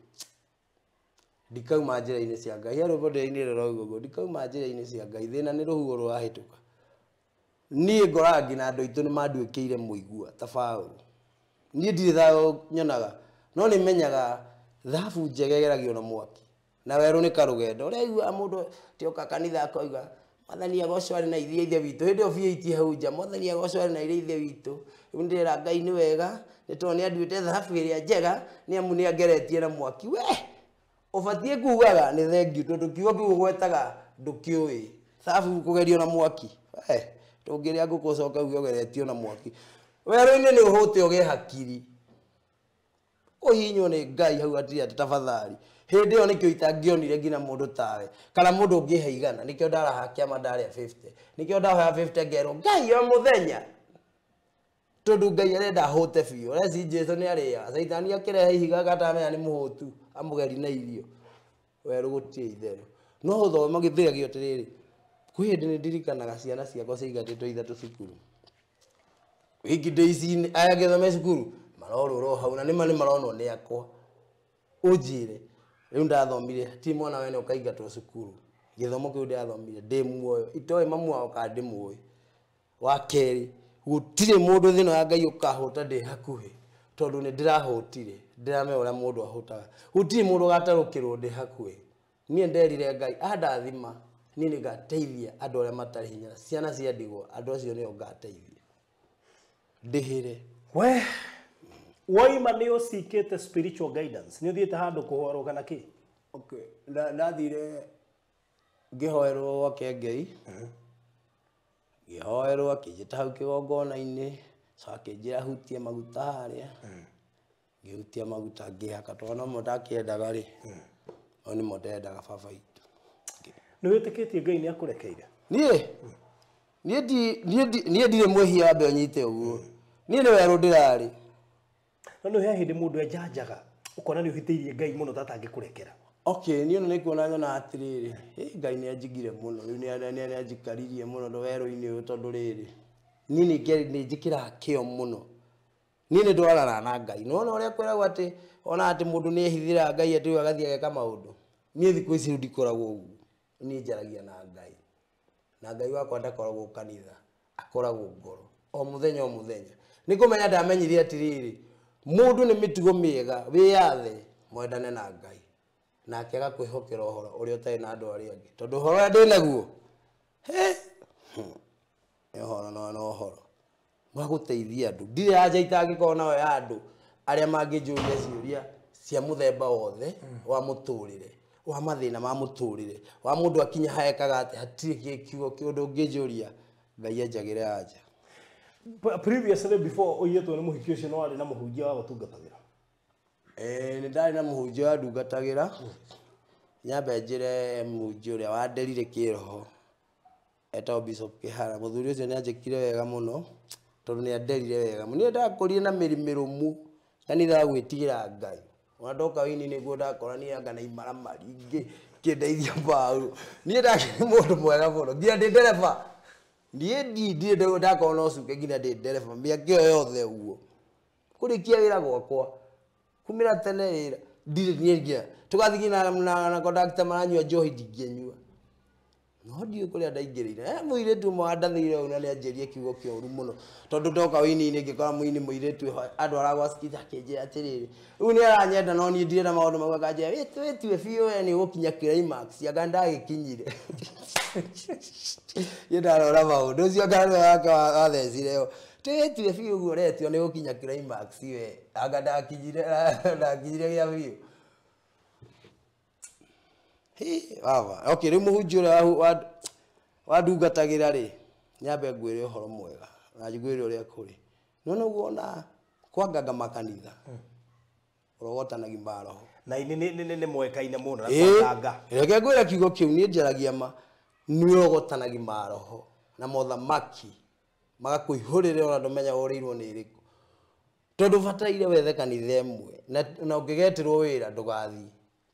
ndikauma njĩra-inĩ cia Ngai he rwĩmbo ndĩrainire rũrauga ũguo ndikauma njĩra-inĩ cia Ngai thĩna nĩ rũhuho rũrahĩtũka niĩ ngoraga nginya andũ aitũ nĩ manduĩkĩire mũigua ta Paũlũ niĩ ndirĩ thayũ nyonaga no nĩ menyaga thahabu njega ĩgeragio na mwaki na werũ nĩ karũgendo ũrĩa aiguaga mũndũ tioka kanitha akoiga mwathani agocwo arĩ na ithuĩ ithe witũ hĩndĩ ĩyo biũ hau nja mwathani agocwo arĩ na ithuĩ ithe witũ rĩu ndĩrera Ngai nĩ wega nĩ tondũ nĩ anduĩte thahabu ĩrĩa njega nĩ amu nĩ angeretie na mwaki we ũbatiĩ kugaga nĩ thengiũ tondũ kiugo kĩu ũgwetaga ndũkĩũĩ thahabu kũgerio na mwaki we ndũngĩrĩa ngũkũ ũcoke uge ũgeretio na mwaki werũ-inĩ nĩ ũhũte ũgĩe hakiri ũhihinywo nĩ Ngai hau atĩ atĩ tafadhali hĩndĩ ĩyo nĩkĩo itangĩonire nginya mũndũ tawe kana mũndũ ũngĩhe igana nĩkĩo ndaraha kĩama ndarĩa 50 nĩkĩo ndahoya 50 ngerwo Ngai o mũthenya tondũ Ngai arenda hũte biũ reci Jesu nĩ arĩaga caitani akĩrehe ihiga gatamenya nĩ mũhũtu amũgeri na irio werũ gũtirĩ itherũ no gũthoma gĩthĩagio atĩrĩrĩ kwĩ hĩndĩ nĩ ndirikanaga ciana ciakwa ciaigatĩtwo 3 cukuru wiki days aya ngĩthome cukuru marorũra o hau na nĩma nĩ maronwo nĩ akwa ũnjĩre rĩu ndathomire ti mwana wene ũkaingatwo cukuru Gĩthomo kĩu ndĩrathomire ndĩ muoyo itoĩ mamu wao kana ndĩmũĩ. Wa kerĩ gũtirĩ mũndũ thĩno ya Ngai ũkahũta ndĩ hakuhĩ tondũ nĩ ndĩrahũtire ndĩramenya ũrĩa mũndũ ahũtaga. Gũtirĩ mũndũ ũgatarũkĩrwo ndĩ hakuhĩ. Niĩ nderire Ngai andathima niĩ nĩngateithia andũ arĩa matarĩ hinya ciana cia ndigwa andũ acio nĩo ngateithia ndĩhĩre. We waima nĩ ũcikĩte spiritual guidance nĩ ũthiĩte handũ kũhoerwo kana kĩ? Okay, ndathire ngĩhoerwo gwa Kengei ngĩhoerwo akĩnjĩta hau kĩgongona-inĩ so akĩnjĩra hutie maguta harĩa ngĩhutia maguta ngĩhaka tondũ nomo ndakĩendaga rĩ no nĩmo ndendaga baba itũ. Nĩ wĩtĩkĩtie Ngai nĩ akũrekeire? Niĩ niĩ ndirĩ mwĩhia wambe ũnyite ũguo niĩ nĩ werũ ndĩrarĩ. No nĩ he hĩndĩ mũndũ enjanjaga ũkona nĩ ũhĩtĩirie Ngai mũno ta atangĩkũrekera. Okay, niĩ nĩ kuona nyona atĩrĩrĩ Ngai nĩ anjigire mũno rĩu nĩ anjikaririe mũno werũ-inĩ ũyũ tondũ rĩrĩ niĩ nĩ njĩkĩraga kĩo mũno. Niĩ nĩ ndwaranaga na Ngai. Nĩwona ũrĩa kwĩragwo atĩ ona atĩ mũndũ nĩ ehithĩraga Ngai atĩ rĩu agathiĩ ageka maũndũ. Niĩ thikũ ici rĩu ndikoragwo ũguo. Niĩ njaragia na Ngai. Na Ngai wakwa ndakoragwo kanitha, akoragwo ngoro. O mũthenya o mũthenya. Nĩ kũmenya ndamenyire atĩrĩrĩ mũndũ nĩ mĩtugo mĩega wĩyathe mwendane na Ngai. Nake agakwĩhokera ũhoro ũrĩa ũtarĩ na andũ arĩa angĩ. Tondũ ũhoro ũrĩa ndĩnaguo nĩ ũhoro no ũhoro wa gũteithia andũ. Ndirĩ anja itangĩkorwo nayo ya andũ arĩa mangĩnjũria ciũria cia mũthemba wothe wa mũtũrĩre wa mathĩna ma mũtũrĩre wa mũndũ akinya haekaga atĩ hatirĩ kiugo kĩũndũ ũngĩnjũria Ngai anjagĩre anja. Previously before ũiyĩtwo nĩ mũhiki ũcio no warĩ na mũhunjia wa gũtungatagĩra? Nĩ ndarĩ na mũhunjia wa ndungatagĩra. Nyambe njĩre mũhunjia ũrĩa wanderire kĩroho etagwo Bishop Kĩhara. Mũthuri ũcio nĩ anjĩkire wega mũno tondũ nĩ anderire wega mũno. Niĩ ndakũrire na mĩri mĩrũmu kanitha wa gwĩtigĩra Ngai. Ona ndoka wini nĩguo ndakorania anga na imaramari ingĩ kĩndeithia mbaũ. Niĩ ndakĩrĩ mũndũ mwega mũno nginya ndĩ ndereba. Niĩ ndirĩ ndakorwo na ũcuke nginya ndĩ ndereba mĩaka ĩyo yothe ũguo. Kũrĩkia wĩra gwakwa kumĩra tene wĩra ndirĩ niĩ nginya tũgathiĩ nginya na conductor maranyua njohi ndingĩnyua. No ndiũĩ kũrĩa ndaingĩrĩire. Mũirĩtu ũmwe wandathĩire ũũ na nĩanjĩrire kiugo kĩũru mũno tondũ ndoka wini-inĩ ngĩkora mũini mũirĩtu ũyũ andwaraga gwa skit akĩnjĩra atĩrĩrĩ rĩu nĩ aranyenda no niĩ ndirĩ na maũndũ mau akanjĩra wĩtue biũ we nĩ ũgũkinya climax anga ndagĩkinyire. Niĩ ndarora maũndũ ũcio anga nĩwe wake wathecire ũũ wĩtue biũ ũguo ũretio nĩ ũgũkinya climax we anga ndakinyire ndakinyire gĩa biũ. Baba, okay, rĩu mũhunjia ũrĩa wandungatagĩra rĩ nyambe ngwĩre ũhoro mwega na ngwĩre ũrĩa kũrĩ. Nĩwona ũguo ona kwanganga makanitha ũrogotanagia maroho. Na nĩ mwekaine mũno na kwanganga. Reke ngwĩre kiugo kĩu niĩ njaragia ma nĩ ũrogotanagia maroho na mothamaki magakũihũrĩra ona ndũmenya ũrĩirwo nĩ ĩrĩkũ. Tondũ bataire wethe kanitha ĩmwe na ũngĩgetĩrwo wĩra ndũgathiĩ.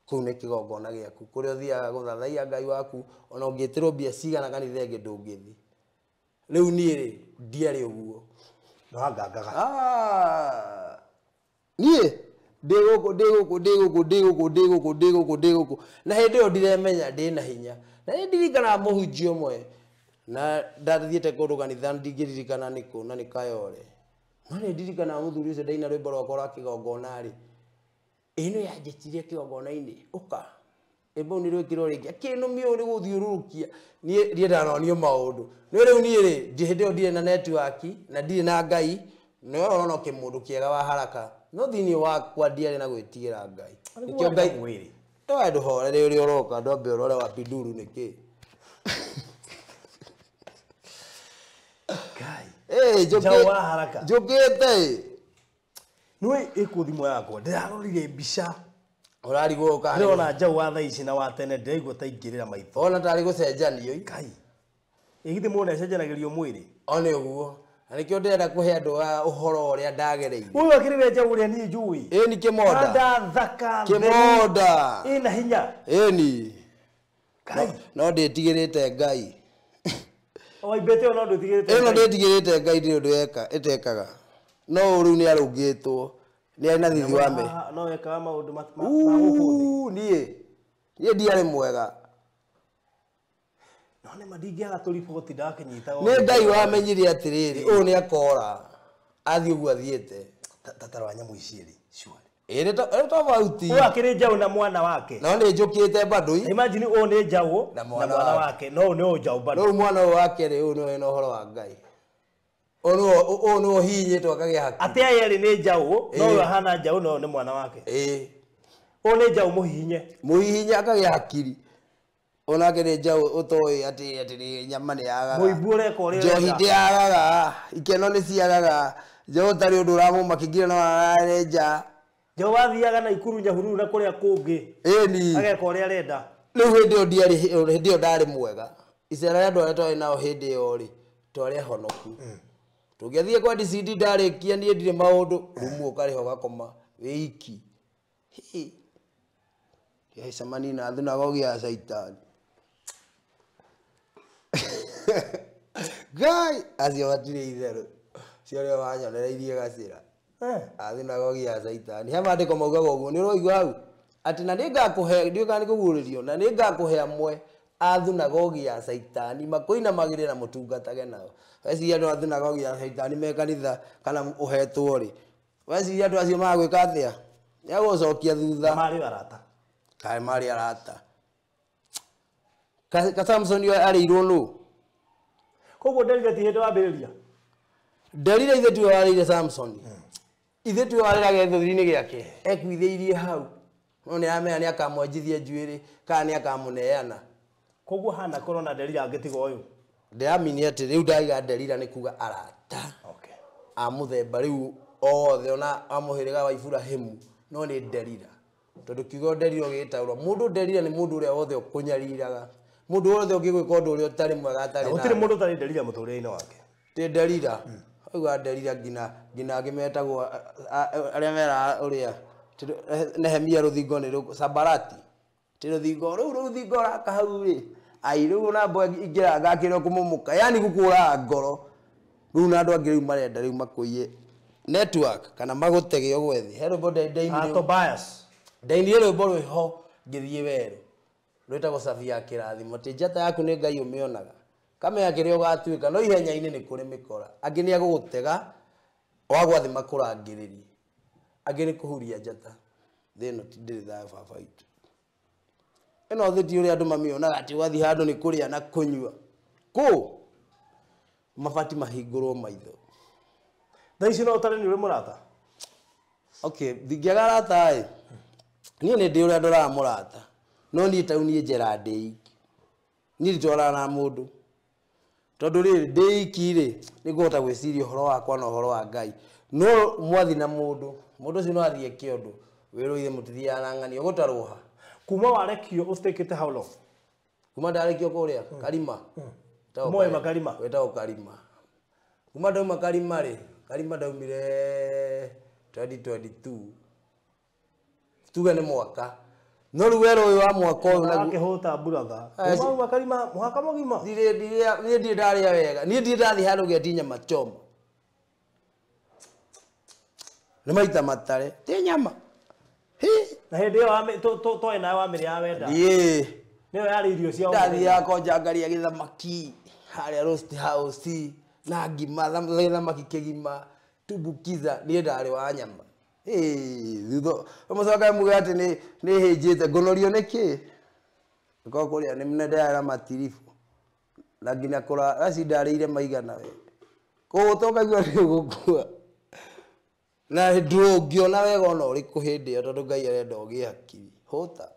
Kũu nĩ kĩgongona gĩaku kũrĩa ũthiaga gũthathaiya Ngai waku ona ũngĩtĩrwo mbia cigana kanitha ĩngĩ ndũngĩthiĩ. Rĩu niĩ rĩ ndiarĩ ũguo. Nĩwangangaga? Niĩ ndĩ gũkũ ndĩ gũkũ ndĩ gũkũ ndĩ gũkũ ndĩ gũkũ ndĩ gũkũ ndĩ gũkũ na hĩndĩ ĩyo ndiremenya ndĩna hinya. Na nĩ ndirikanaga mũhunjia ũmwe na ndathiĩte kũndũ kanitha ndingĩririkana nĩ kũ na nĩ Kayole. No nĩ ndirikanaga mũthuri ũcio ndaina rwĩmbo rwakwa rwa kĩgongona rĩ ĩno yanjĩtirie kĩgongona-inĩ ũka rwĩmbo nĩ rwĩkĩrwo rĩngĩ akĩnũmia ũũ nĩ gũthiũrũrũkia niĩ ndiĩ ndanonio maũndũ. Nĩ rĩu niĩ rĩ hĩndĩ ĩyo ndirĩ na network na ndirĩ na Ngai no ũrona kĩmũndũ kĩega wa haraka no thĩinĩ wakwa ndiarĩ na gwĩtigĩra Ngai. Nĩkĩo Ngai ndũkae ndũhorere ũrĩa ũroka ndwambe ũrore wa Pinduru nĩkĩ. Ngai. Njaũ wa haraka. Njũkĩte. Nĩũĩ ĩkũ thimũ yakwa ndĩrarorire mbica ũrarigwo ũka ndĩrona njaũ wa thaa ici na wa tene ndĩraigua ta ingĩrĩra maitho ona tarĩ gũcenjanio. Ngai ĩ githĩ mũndũ nĩacenjanagĩrio mwĩrĩ? O nĩ ũguo na nĩkĩo ndĩrenda kũhe andũ ũhoro ũrĩa ndagereire. Ũyũ akĩrĩ we njaũ ũrĩa niĩ njũĩ. Ĩni kĩmonda. Kanda thaka Kĩmonda. Ĩna hinya. Ĩni. Ngai. No ndĩtigĩrĩte Ngai. Waimbĩte ĩyo no ndwĩtigĩrĩte Ĩno Ngai. ndĩtigĩrĩte Ngai ndirĩ ũndũ ĩtekaga. No rĩu nĩ arũngĩtwo. Nĩ arĩ na thithi wa me. No wekaga maũndũ ma gũkũ thĩ. Niĩ. Niĩ ndiarĩ mwega. No nĩ mandingĩaga tũriboti ndakinyita. Nĩ Ngai wamenyire atĩrĩrĩ, ũyũ nĩ akora athiĩ ũguo athiĩte. Tatarwa nyamũ ici ĩrĩ sure. Ĩrĩ tofauti. Ũyũ akĩrĩ njaũ na mwana wake. No nĩ njũkĩte bado. Imagine ũyũ nĩ njaũ na mwana wake. No ũyũ nĩ njaũ bado. Rĩu mwana ũyũ wake rĩ, ũyũ nĩwe na ũhoro wa Ngai. Ũyũ nĩwe ũhihinyĩtwo akagĩa hakiri. Atĩ aya erĩ nĩ njaũ, no ũyũ ahana njaũ no nĩ mwana wake. Ĩĩ. Ũyũ nĩ njaũ mũhihinye. Mũhihinye akagĩa hakiri. Onake nĩ njaũ ũtoĩ atĩ nyama nĩ yagaga. Mũimbu ũreka ũrĩa njohi ũrenda. ndĩagaga, ikeno nĩ ciagaga. Njaũ ũtarĩ ũndũ ũramũmakingira no arare nja. Njaũ wathiaga na Ikuru Nyahururu na kũrĩa kũngĩ. Ĩni. Ageka ũrĩa arenda. Rĩu hĩndĩ ĩyo ndiarĩ, hĩndĩ ĩyo ndarĩ mwega. Icera rĩa andũ arĩa twarĩ nao hĩndĩ ĩyo rĩ, twarĩ ahonoku. Tũngĩathiĩ kwa DCD ndarĩkia niĩ ndirĩ maũndũ, rumu ũkarĩha ũgakoma wĩ iki. Hĩ. Ndĩacemania na thunagogi ya Caitani. Ngai, acio matirĩ itherũ. Cio nĩo manyonereirie gacĩra. Athunagogi ya Caitani. He maandĩko maugaga ũguo, nĩ ũraigua hau? Atĩ na nĩngakũhe, ndiũĩ kana nĩkũguũrĩrio, na nĩngakũhe amwe a thunagogi ya Caitani makũinamagĩrĩre na mũtungatage nao. Weciria andũ a thunagogi ya Caitani me kanitha kana ũhetwo rĩ, weciria andũ acio magwĩka atĩa? Nĩagũgũcokia thutha. Marĩ arata. Kaĩ marĩ arata. Ka Samson arĩirwo nũ? Koguo Delila ti hĩndĩ wambĩrĩria? Delila ithe tiwe warĩire Samson. Ithe tiwe warĩraga gĩthũri-inĩ gĩake. Ekuithĩirie hau. No nĩ aramenya nĩ akamwenjithia njuĩrĩ kana nĩ akamũneana. Koguo hana korwo na Delila angĩtiga ũyũ. Ndĩramini atĩ rĩu ndaiga Delila nĩ kuga arata. Okay. A mũthemba rĩu othe ona a mũhĩrĩga wa Iburahĩmu no nĩ Delila. Tondũ kiugo Delila ũgĩtaũrwo, mũndũ Delila nĩ mũndũ ũrĩa wothe ũkũnyariraga. Mũndũ wothe ũngĩgwĩka ũndũ ũrĩa ũtarĩ mwega atarĩ na. Gũtirĩ mũndũ ũtarĩ Delila mũtũrĩre-inĩ wake. Ti Delila. Auga Delila nginya angĩ metagwo arĩa meraga ũrĩa Nehemia rũthingo nĩ Sambarati. Ti rũthingo rũu rũthingo raka hau rĩ. Ai rĩu ona mbwa ingĩranga ngakĩrwo kũmumuka. Yaani gũkũraga ngoro. Rĩu na andũ angĩ rĩu marenda rĩu makũiye network kana magũtege ũguo thĩ. He rwĩmbo ndainire. Tobias. Ndainire rwĩmbo rwĩho ngĩthiĩ werũ. Rwĩtagwo Cabi ya Kĩrathimo. Atĩ njata yaku nĩ Ngai ũmĩonaga. Kamenya kĩrĩa ũgatuĩka no ihenya-inĩ nĩ kũrĩ mĩkora. Angĩ nĩ agũgũtega wagwa thĩ makũrangĩrĩrie. Angĩ nĩ kũhuria njata. Thĩ ĩno ti ndĩrĩ thayũ baba witũ. Ĩno thĩ ti ũrĩa andũ mamĩonaga atĩ ũgathiĩ handũ nĩ kũrĩa na kũnyua. Kũ? Mabati mahingũrwo maitho. Thaa ici no ũtare nĩ ũrĩ mũrata? Okay, ndingĩaga arata ĩ. Niĩ nĩ ndĩ ũrĩa ndoraga mũrata. No niĩ tau niĩ njera ndĩ iki. Niĩ nditwaranaga na mũndũ. Tondũ rĩrĩ ndĩ iki rĩ, nĩngũhota gwĩciria ũhoro wakwa na ũhoro wa Ngai. No mwathi na mũndũ, mũndũ ũcio no athiĩ eke ũndũ, wĩrũithe mũtithiaga na ng'ania, ũgũtarwo ha? Kuma warekio ũstĩkĩte how long? Kuma ndarekio kũrĩa Karima. Kuma Karima. Wĩtagwo Karima. Kuma ndauma Karima rĩ, Karima ndaumire 2022. Tuge nĩ mwaka. No rĩu werũ ũyũ wa mwaka ũyũ naguo akĩhũta brother. Kuma Karima mwaka mũgima. Niĩ ndirĩ ndarĩa wega. Niĩ ndirĩ ndathiĩ handũ ngeti nyama choma. Nĩ maita matare. Ti nyama. Hi. Na hĩndĩ ĩyo twarĩ nawe wamĩrĩaga wenda. Ĩĩ. Nĩyo yarĩ irio cia Ndathiaga kwanja ngaria gĩthamaki harĩa roast house na ngima gĩthamaki kĩgima tumbukiza. Niĩ ndarĩ wa nyama. Ĩĩ, thutha mũcoke muge atĩ nĩ hĩnjĩte ngonorio nĩkĩ? Ngorwo kũrĩa nĩ ndĩrarĩa matiribũ na nginya kũra aci ndarĩire maigana we. Kũhũta ũkaigua nĩ ũgũkua. Na ndũngĩona wega ona ũrĩkũ hĩndĩ ĩyo tondũ Ngai arenda ũgĩe hakiri. Hũta.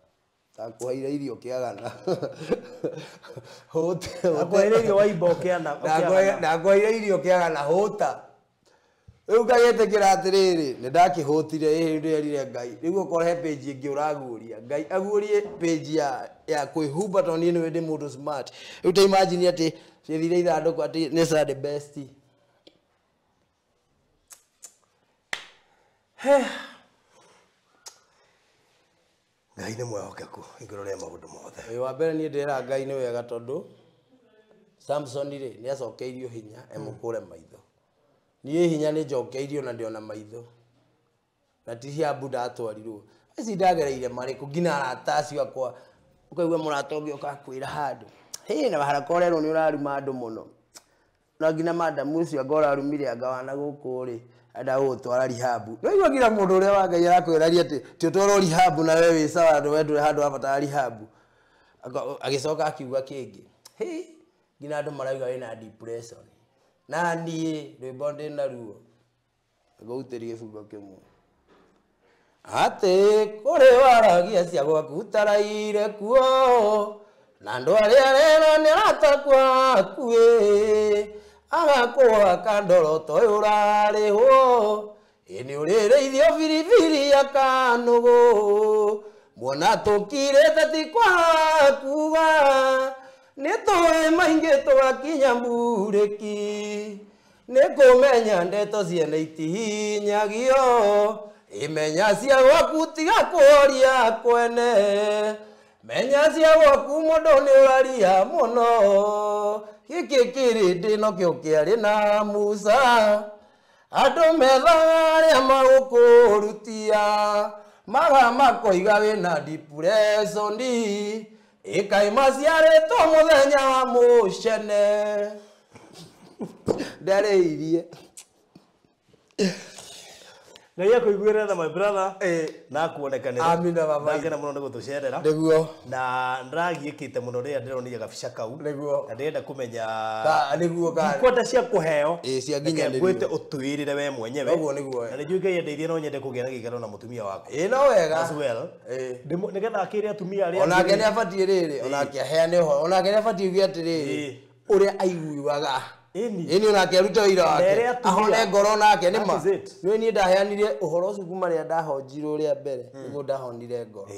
Ndakũheire irio ũkĩagana. Hũta. Ndakũheire irio waimba ũkĩagana. Ndakũheire irio ũkĩagana hũta. Rĩu ngagĩtĩkĩra atĩrĩrĩ, nĩ ndakĩhũtire ĩĩ ndĩrerire Ngai. Rĩu okorwo he page ĩngĩ ũraguũria, Ngai aguũrie page ya kwĩhumba tondũ niĩ nĩwe ndĩ mũndũ smart. Rĩu ta imagine atĩ ciethire ithandũkũ atĩ nĩ Sunday best. Ngai nĩ mwĩhokeku igũrũ rĩa maũndũ mothe. Ĩ wa mbere niĩ ndĩrera Ngai nĩ wega tondũ Samson rĩ nĩ acokeirio hinya emũkũre maitho. Niĩ hinya nĩ njokeirio na ndĩona maitho. Na ti hiambu ndatwarirwo. Ici ndagereire marĩkũ nginya arata acio akwa ũkaigua mũrata ũngĩ ũkakwĩra handũ. Hĩ na haraka ũrerwo nĩ ũraruma andũ mũno. No nginya madam ũcio anga ũrarumire anga wana gũkũ rĩ enda gũgũtwara rehab. No igua nginya mũndũ ũrĩa wa Ngai arakwĩraria atĩ ti ũtwarwo rehab na we wĩ sawa we ndũrĩ handũ wabatara rehab. Agĩcoka akiuga kĩngĩ. Hĩ nginya andũ marauga wĩna depression. Na niĩ rwĩmbo ndĩ naruo. Ngũutĩrie gĩbungo kĩmwe. Atĩ kũrĩ waragia cia gwaku taraire kuo na andũ arĩa rero nĩ arata kwaku ĩ agakũhaka ndoro ta ũyũ ũrarĩhwo ĩ nĩ ũrĩrĩithio biribiri ya kanũgũ muona tũkirĩte ti kwakuga nĩ tũĩ maingĩ tũgakinya mburĩki nĩ kũmenya ndeto ciene itihinyagio imenya cia gwaku tiga kũhoria kwene menya cia gwaku mũndũ nĩ ũraria mũno gĩkĩ kĩrĩndĩ nokĩo kĩarĩ na Musa andũ methaga arĩa magũkũrutia maga makoiga wĩna depression ĩkaĩ maciarĩtwo mũthenya wa mũcene ndarĩirie. Ngai akũiguĩre tha my brother na kuonekanĩra. Amina baba. Ndakena mũno nĩ gũtũcerera. Nĩguo. Na ndĩragiĩkĩte mũno rĩrĩa ndĩronire gabica kau. Nĩguo. Na ndĩrenda kũmenya nĩguo ka ndikwenda cia kũheo. Ĩ cia nginyanĩrio. Ngwĩte ũtwĩrĩre we mwenyewe. Ũguo nĩguo. Na nĩnjũĩ Ngai andeithie no nyende kũgĩa na gĩikaro na mũtumia wakwa. Ĩ no wega. As well. Nĩgetha akĩre atumia arĩa onake nĩ abatiĩ rĩrĩ onake aheane ũhoro onake nĩ abatiĩ uge atĩrĩrĩ ũrĩa aiguaga. Ĩni onake arute wĩra wake ahone ngoro nake nĩ ma nĩ niĩ ndaheanire ũhoro ũcio kuma rĩrĩa ndahonjirwo rĩa mbere nĩguo ndahonire ngoro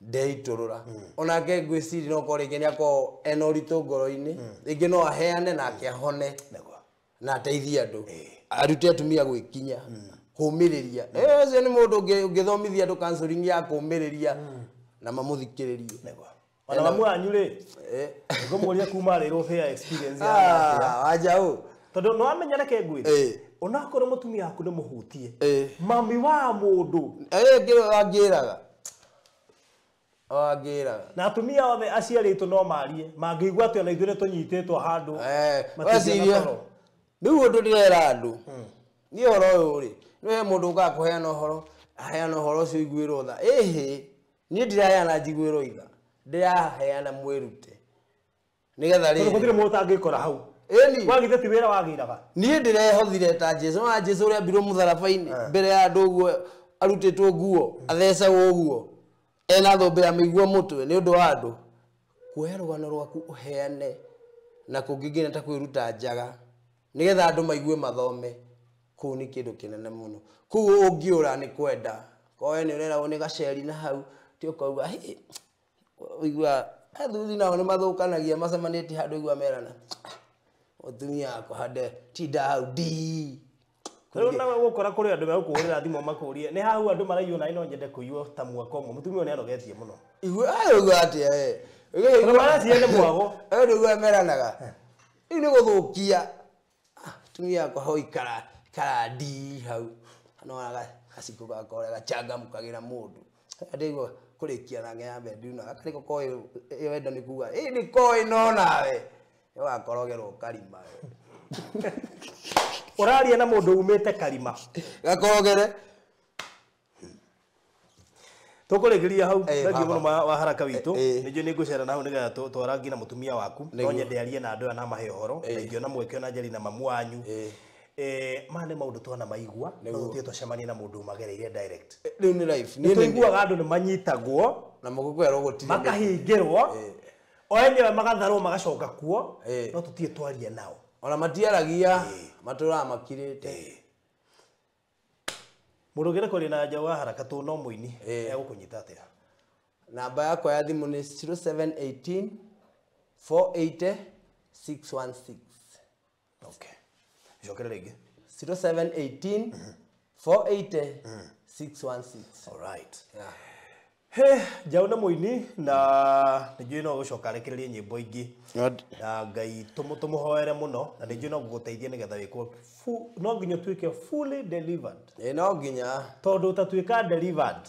ndeitũrũra onake ngwĩciria no korwo rĩngĩ nĩ akorwo ena ũritũ ngoro-inĩ rĩngĩ no aheane nake ahone na ateithie andũ arute atumia gwĩkinya kũmĩrĩria. Ũcio nĩ mũndũ ũngĩthomithia andũ counseling ya kũmĩrĩria na mamũthikĩrĩrie. Ona mamu wanyu rĩ ngũmũria kuma rĩrwo fair experience ya wajaũ tondũ no amenya reke ngwĩre onakorwo mũtumia waku nĩ mũhutie mami wa mũndũ angĩraga angĩraga na atumia othe aciarĩtwo no marie mangĩigua atĩ ona ithuĩ nĩ tũnyitĩtwo handũ weciria rĩu ũndũ ndĩrera andũ niĩ ũhoro ũyũ rĩ nĩ he mũndũ ũkaga kũheana ũhoro aheana ũhoro ũcio ũiguĩrwo tha ĩhĩ niĩ ndiraheana njiguĩrwo itha ndĩraheana mwĩrute nĩgetha rĩrĩ gũtirĩ mũndũ ũtangĩkora hau. Ĩni wagithe ti wĩra wagĩraga niĩ ndĩrehothire ta Jesũ na Jesũ ũrĩa ambirwo mũtharaba-inĩ mbere ya andũ ũguo arutĩtwo nguo athecagwo ũguo ena thũmbĩ ya mĩigua mũtwe nĩ ũndũ wa andũ kuoya rũgano rwaku ũheane na kũngĩ nginya ta kwĩruta njaga nĩgetha andũ maigue mathome kũu nĩ kĩndũ kĩnene mũno kũu ũngĩũra nĩ kwenda kowe nĩ ũreragwo nĩ gaceri na hau ti ũkauga hĩ ũigua athuri nao nĩ mathũkanagia macemanĩtie handũ ũigua merana mũtumia wakwa hande tinda hau ndii. Rĩu nawe ũgũkora kũrĩ andũ megũkũhũrĩra thimũ makũrie nĩ hahu andũ maraiywo na no nyende kũiywo ta mwaka ũmwe mũtumia ũyũ nĩ anogetie mũno. Igua atĩa Tondũ maraciria nĩ mwago. Nĩguo meranaga rĩu nĩ gũthũkia mũtumia wakwa ho ikara ikara ndii hau no gaciko gakwa ũrĩa gachangamkagĩra mũndũ ndĩigua kũrĩkia na ng'ea mbere na karĩko koĩ wendo nĩ kuga ĩ nĩ koĩ no nawe nĩwakorogerwo karima ũraria na mũndũ umĩte karima gakorogere tũkũrĩkĩria hau thengiũ mũno wa haraka witũ nĩnjũĩ nĩ ngũcera na hau nĩgetha twarangie na mũtumia waku no nyende arie na andũ aya na amahe ũhoro na ingĩona mweke ona njarie na mamu wanyu maya nĩ maũndũ twana maigua no tũtige twacemania na mũndũ ũmagereire direct rĩu nĩ life nĩ tũiguaga andũ nĩ manyitagwo na mũgũkwerwo gũtirĩ makahingĩrwo o enyewe magatharwo magacoka kuo no tũtige twarie nao ona matiaragia matũraga makirĩte mũndũ ũngĩenda kwaria na Njaũ wa Haraka tũ no mũini egũkũnyita atĩa namba yakwa ya thimũ nĩ 0718 480 616. Okay cokere rĩngĩ 0718 480 616. All right. Yeah. He Njaũ nĩ mũini na nĩnjũĩ no gũcoka arekererie nyĩmbo ingĩ na Ngai tũmũhoere mũno na nĩnjũĩ no gũgũteithia nĩgetha wĩkwo no nginya ũtuĩke fully delivered. Ĩ no nginya tondũ ũtatuĩka delivered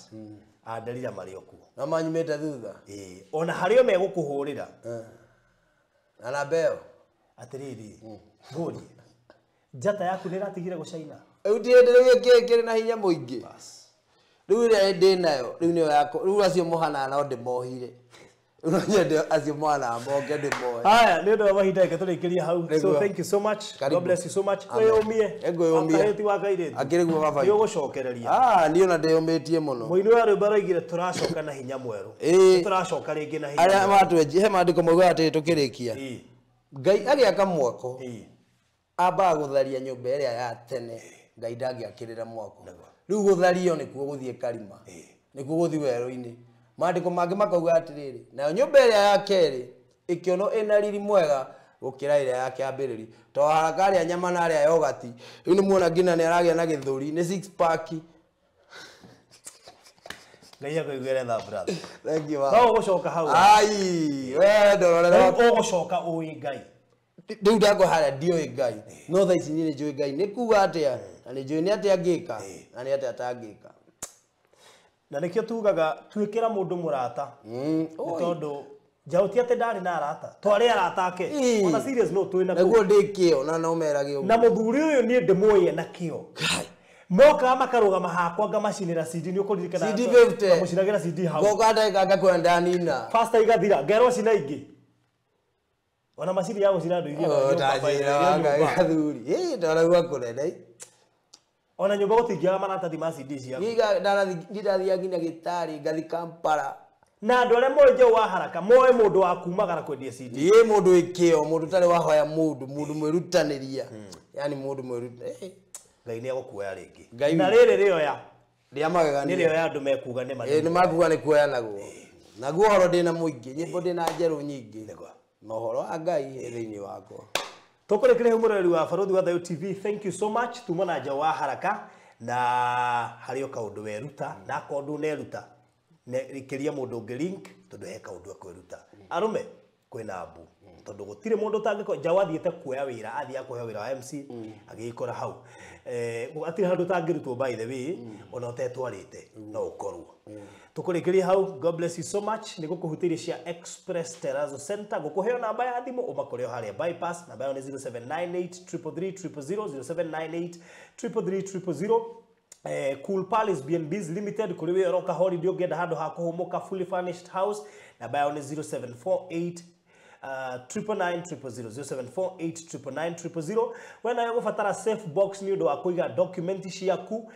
aderira marĩ o kuo no manyumĩte thutha. Ĩ ona harĩ o megũkũhũrĩra Na namba ĩyo Atiriri ngũrie njata yaku nĩ ĩratigire gũcaina. Rĩu ti hĩndĩ rĩu ĩkĩrĩ na hinya mũingĩ. Rĩu ĩrĩa ndĩ nayo rĩu nĩyo yakwa. Rĩu acio mũhanaga no ndĩmohire. Rĩu no nyende acio mũhanaga moke ndĩmohe. Haya, nĩ ũndũ wa mahinda reke tũrĩkĩrie hau. So Nĩguo. thank you so much. Karibu. God bless you so much. Amen. Wĩyũmie. Nĩngwĩyũmia. Kairĩtu wa kairĩtu. Akĩrĩ guo baba. Nĩ ũgũcokereria. Ah, niĩ ona ndĩyũmĩtie mũno. Mũini wa rwĩmbo aroigire tũracoka na hinya mwerũ. Ĩĩ. Tũracoka rĩngĩ na hinya Arĩa mwerũ. matwenji he maandĩko maugaga atĩrĩ tũkĩrĩkia. Ĩĩ. Ngai agĩaka mwako Ĩĩ. ambaga gũtharia nyũmba ĩrĩa ya tene. Ngai ndangĩakĩrĩra mwako. Rĩu gũthario nĩkuo gũthiĩ karima. Nĩkuo gũthiĩ werũ-inĩ. Maandĩko mangĩ makauga atĩrĩrĩ, nayo nyũmba ĩrĩa ya kerĩ ĩkĩonwo ĩna riri mwega gũkĩra ĩrĩa ya kĩambĩrĩri. To haraka arĩa nyama na arĩa yogati. Rĩu nĩ muona nginya nĩ aragĩa na gĩthũri, nĩ six pack. Ngai akũiguĩre tha brother. Thank you. No Baba. ũgũcoka hau. Ai, we ndororera. Rĩu ũgũcoka ũĩ Ngai. Rĩu ndakwa harĩa ndiũĩ Ngai. No thaa ici niĩ nĩ njũĩ Ngai. Nĩ kuga atĩa? Na nĩ njũĩ nĩ atĩa ngĩka na nĩ atĩa atangĩka. Na nĩkĩo tugaga tuĩkĩra mũndũ mũrata. Nĩ tondũ njaũ ti atĩ ndarĩ na arata. Twarĩ arata ake. Ĩĩ. Ona serious no twĩ na Naguo ndĩ kĩo na no merage ũguo. Na mũthuri ũyũ niĩ ndĩmũĩ na kĩo. Mokaga makarũgama hakwa ngamacinĩra CD nĩ ũkũririkana. CD 50. Ngamũcinagĩra CD hau. Ngoka ndagĩka ngakwĩra ndanina. Fasta igathira ngerwo cina ingĩ. Ona macini ya gũcina andũ iria Oh, ndanjĩra wa Ngai athuri. Ĩ, ndaraigua kũnene. Ona nyũmba gũtingĩaga maratathi ma CD ciaku. Ngiga ndathiaga nginya gĩtarĩ ngathi Kampala. Na andũ arĩa moĩ njaũ wa haraka moĩ mũndũ wa kumagara kwendia CD. Ĩ, mũndũ wĩ kĩo, mũndũ ũtarĩ wahoya mũndũ, mũndũ mwĩrutanĩria. Yaani mũndũ mwĩrutanĩria. Ngai nĩ egũkuoya rĩngĩ. Ngai Na rĩrĩ rĩoya rĩa nĩ magegania. rĩoya andũ mekuga nĩ Ĩ, manene. nĩ makuga nĩ kuoyanagwo. Naguo ũhoro ndĩna mũingĩ, nyĩmbo ndĩna njerũ nyingĩ. Na ũhoro wa Ngai ĩ thĩinĩ wakwa. Tũkũrĩkĩria hau mũroreri wa Barũthi wa Thayũ TV. Thank you so much. Tuma na njaũ wa haraka na harĩ o kaũndũ weruta na akorwo ndũneruta rikĩria mũndũ ũngĩ link tondũ he kaũndũ ekwĩruta. Arũme kwĩna mbu tondũ gũtirĩ mũndũ ũtangĩko njaũ athiĩte kuoya wĩra athiaga kuoya wĩra wa MC agĩgĩkora hau. Hatirĩ handũ ũtangĩrutwo by the way ona ũtetwarĩte no ũkorwo. Tũkũrĩkĩria hau. God bless you so much. Nĩ gũkũhutĩria cia Express Terrazzo Center ngũkũheo namba ya thimũ ũmakore o harĩa bypass. Namba yao nĩ 0798 333 000 0798 333 000. Cool Palace B&Bs Limited kũrĩ wĩ ũroka holiday ũngĩenda handũ ha kũhũmũka fully furnished house. Namba yao nĩ 0748 999 000 0748 999 000. We nawe ũgũbatara safe box nĩ ũndũ wa kũiga document ciaku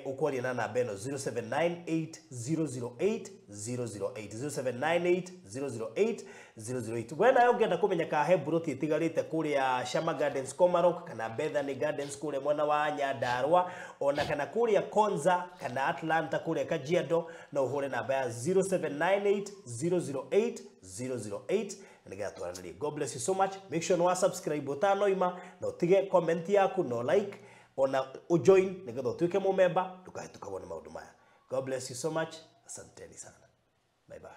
ũkwaria na namba ĩno 0798 008 008 0798 008 008. We nawe ũngĩenda kũmenya kana he mburoti ĩtigarĩte kũrĩa Shama Gardens Komarok kana Bethany Gardens kũrĩa mwena wa Nyandarua ona kana kũrĩa Konza kana Atlanta kũrĩa Kajiado no ũhũre namba ya 0798 008 008 nĩgetha twaranĩrie. God bless you so much. Make sure nĩ wa subscribe ũtanoima na ũtige comment yaku no like ona ujoin nĩgetha ũtuĩke mũmemba ndũkahĩtũkagwo nĩ maũndũ maya. God bless you so much. Asanteni sana. Bye bye.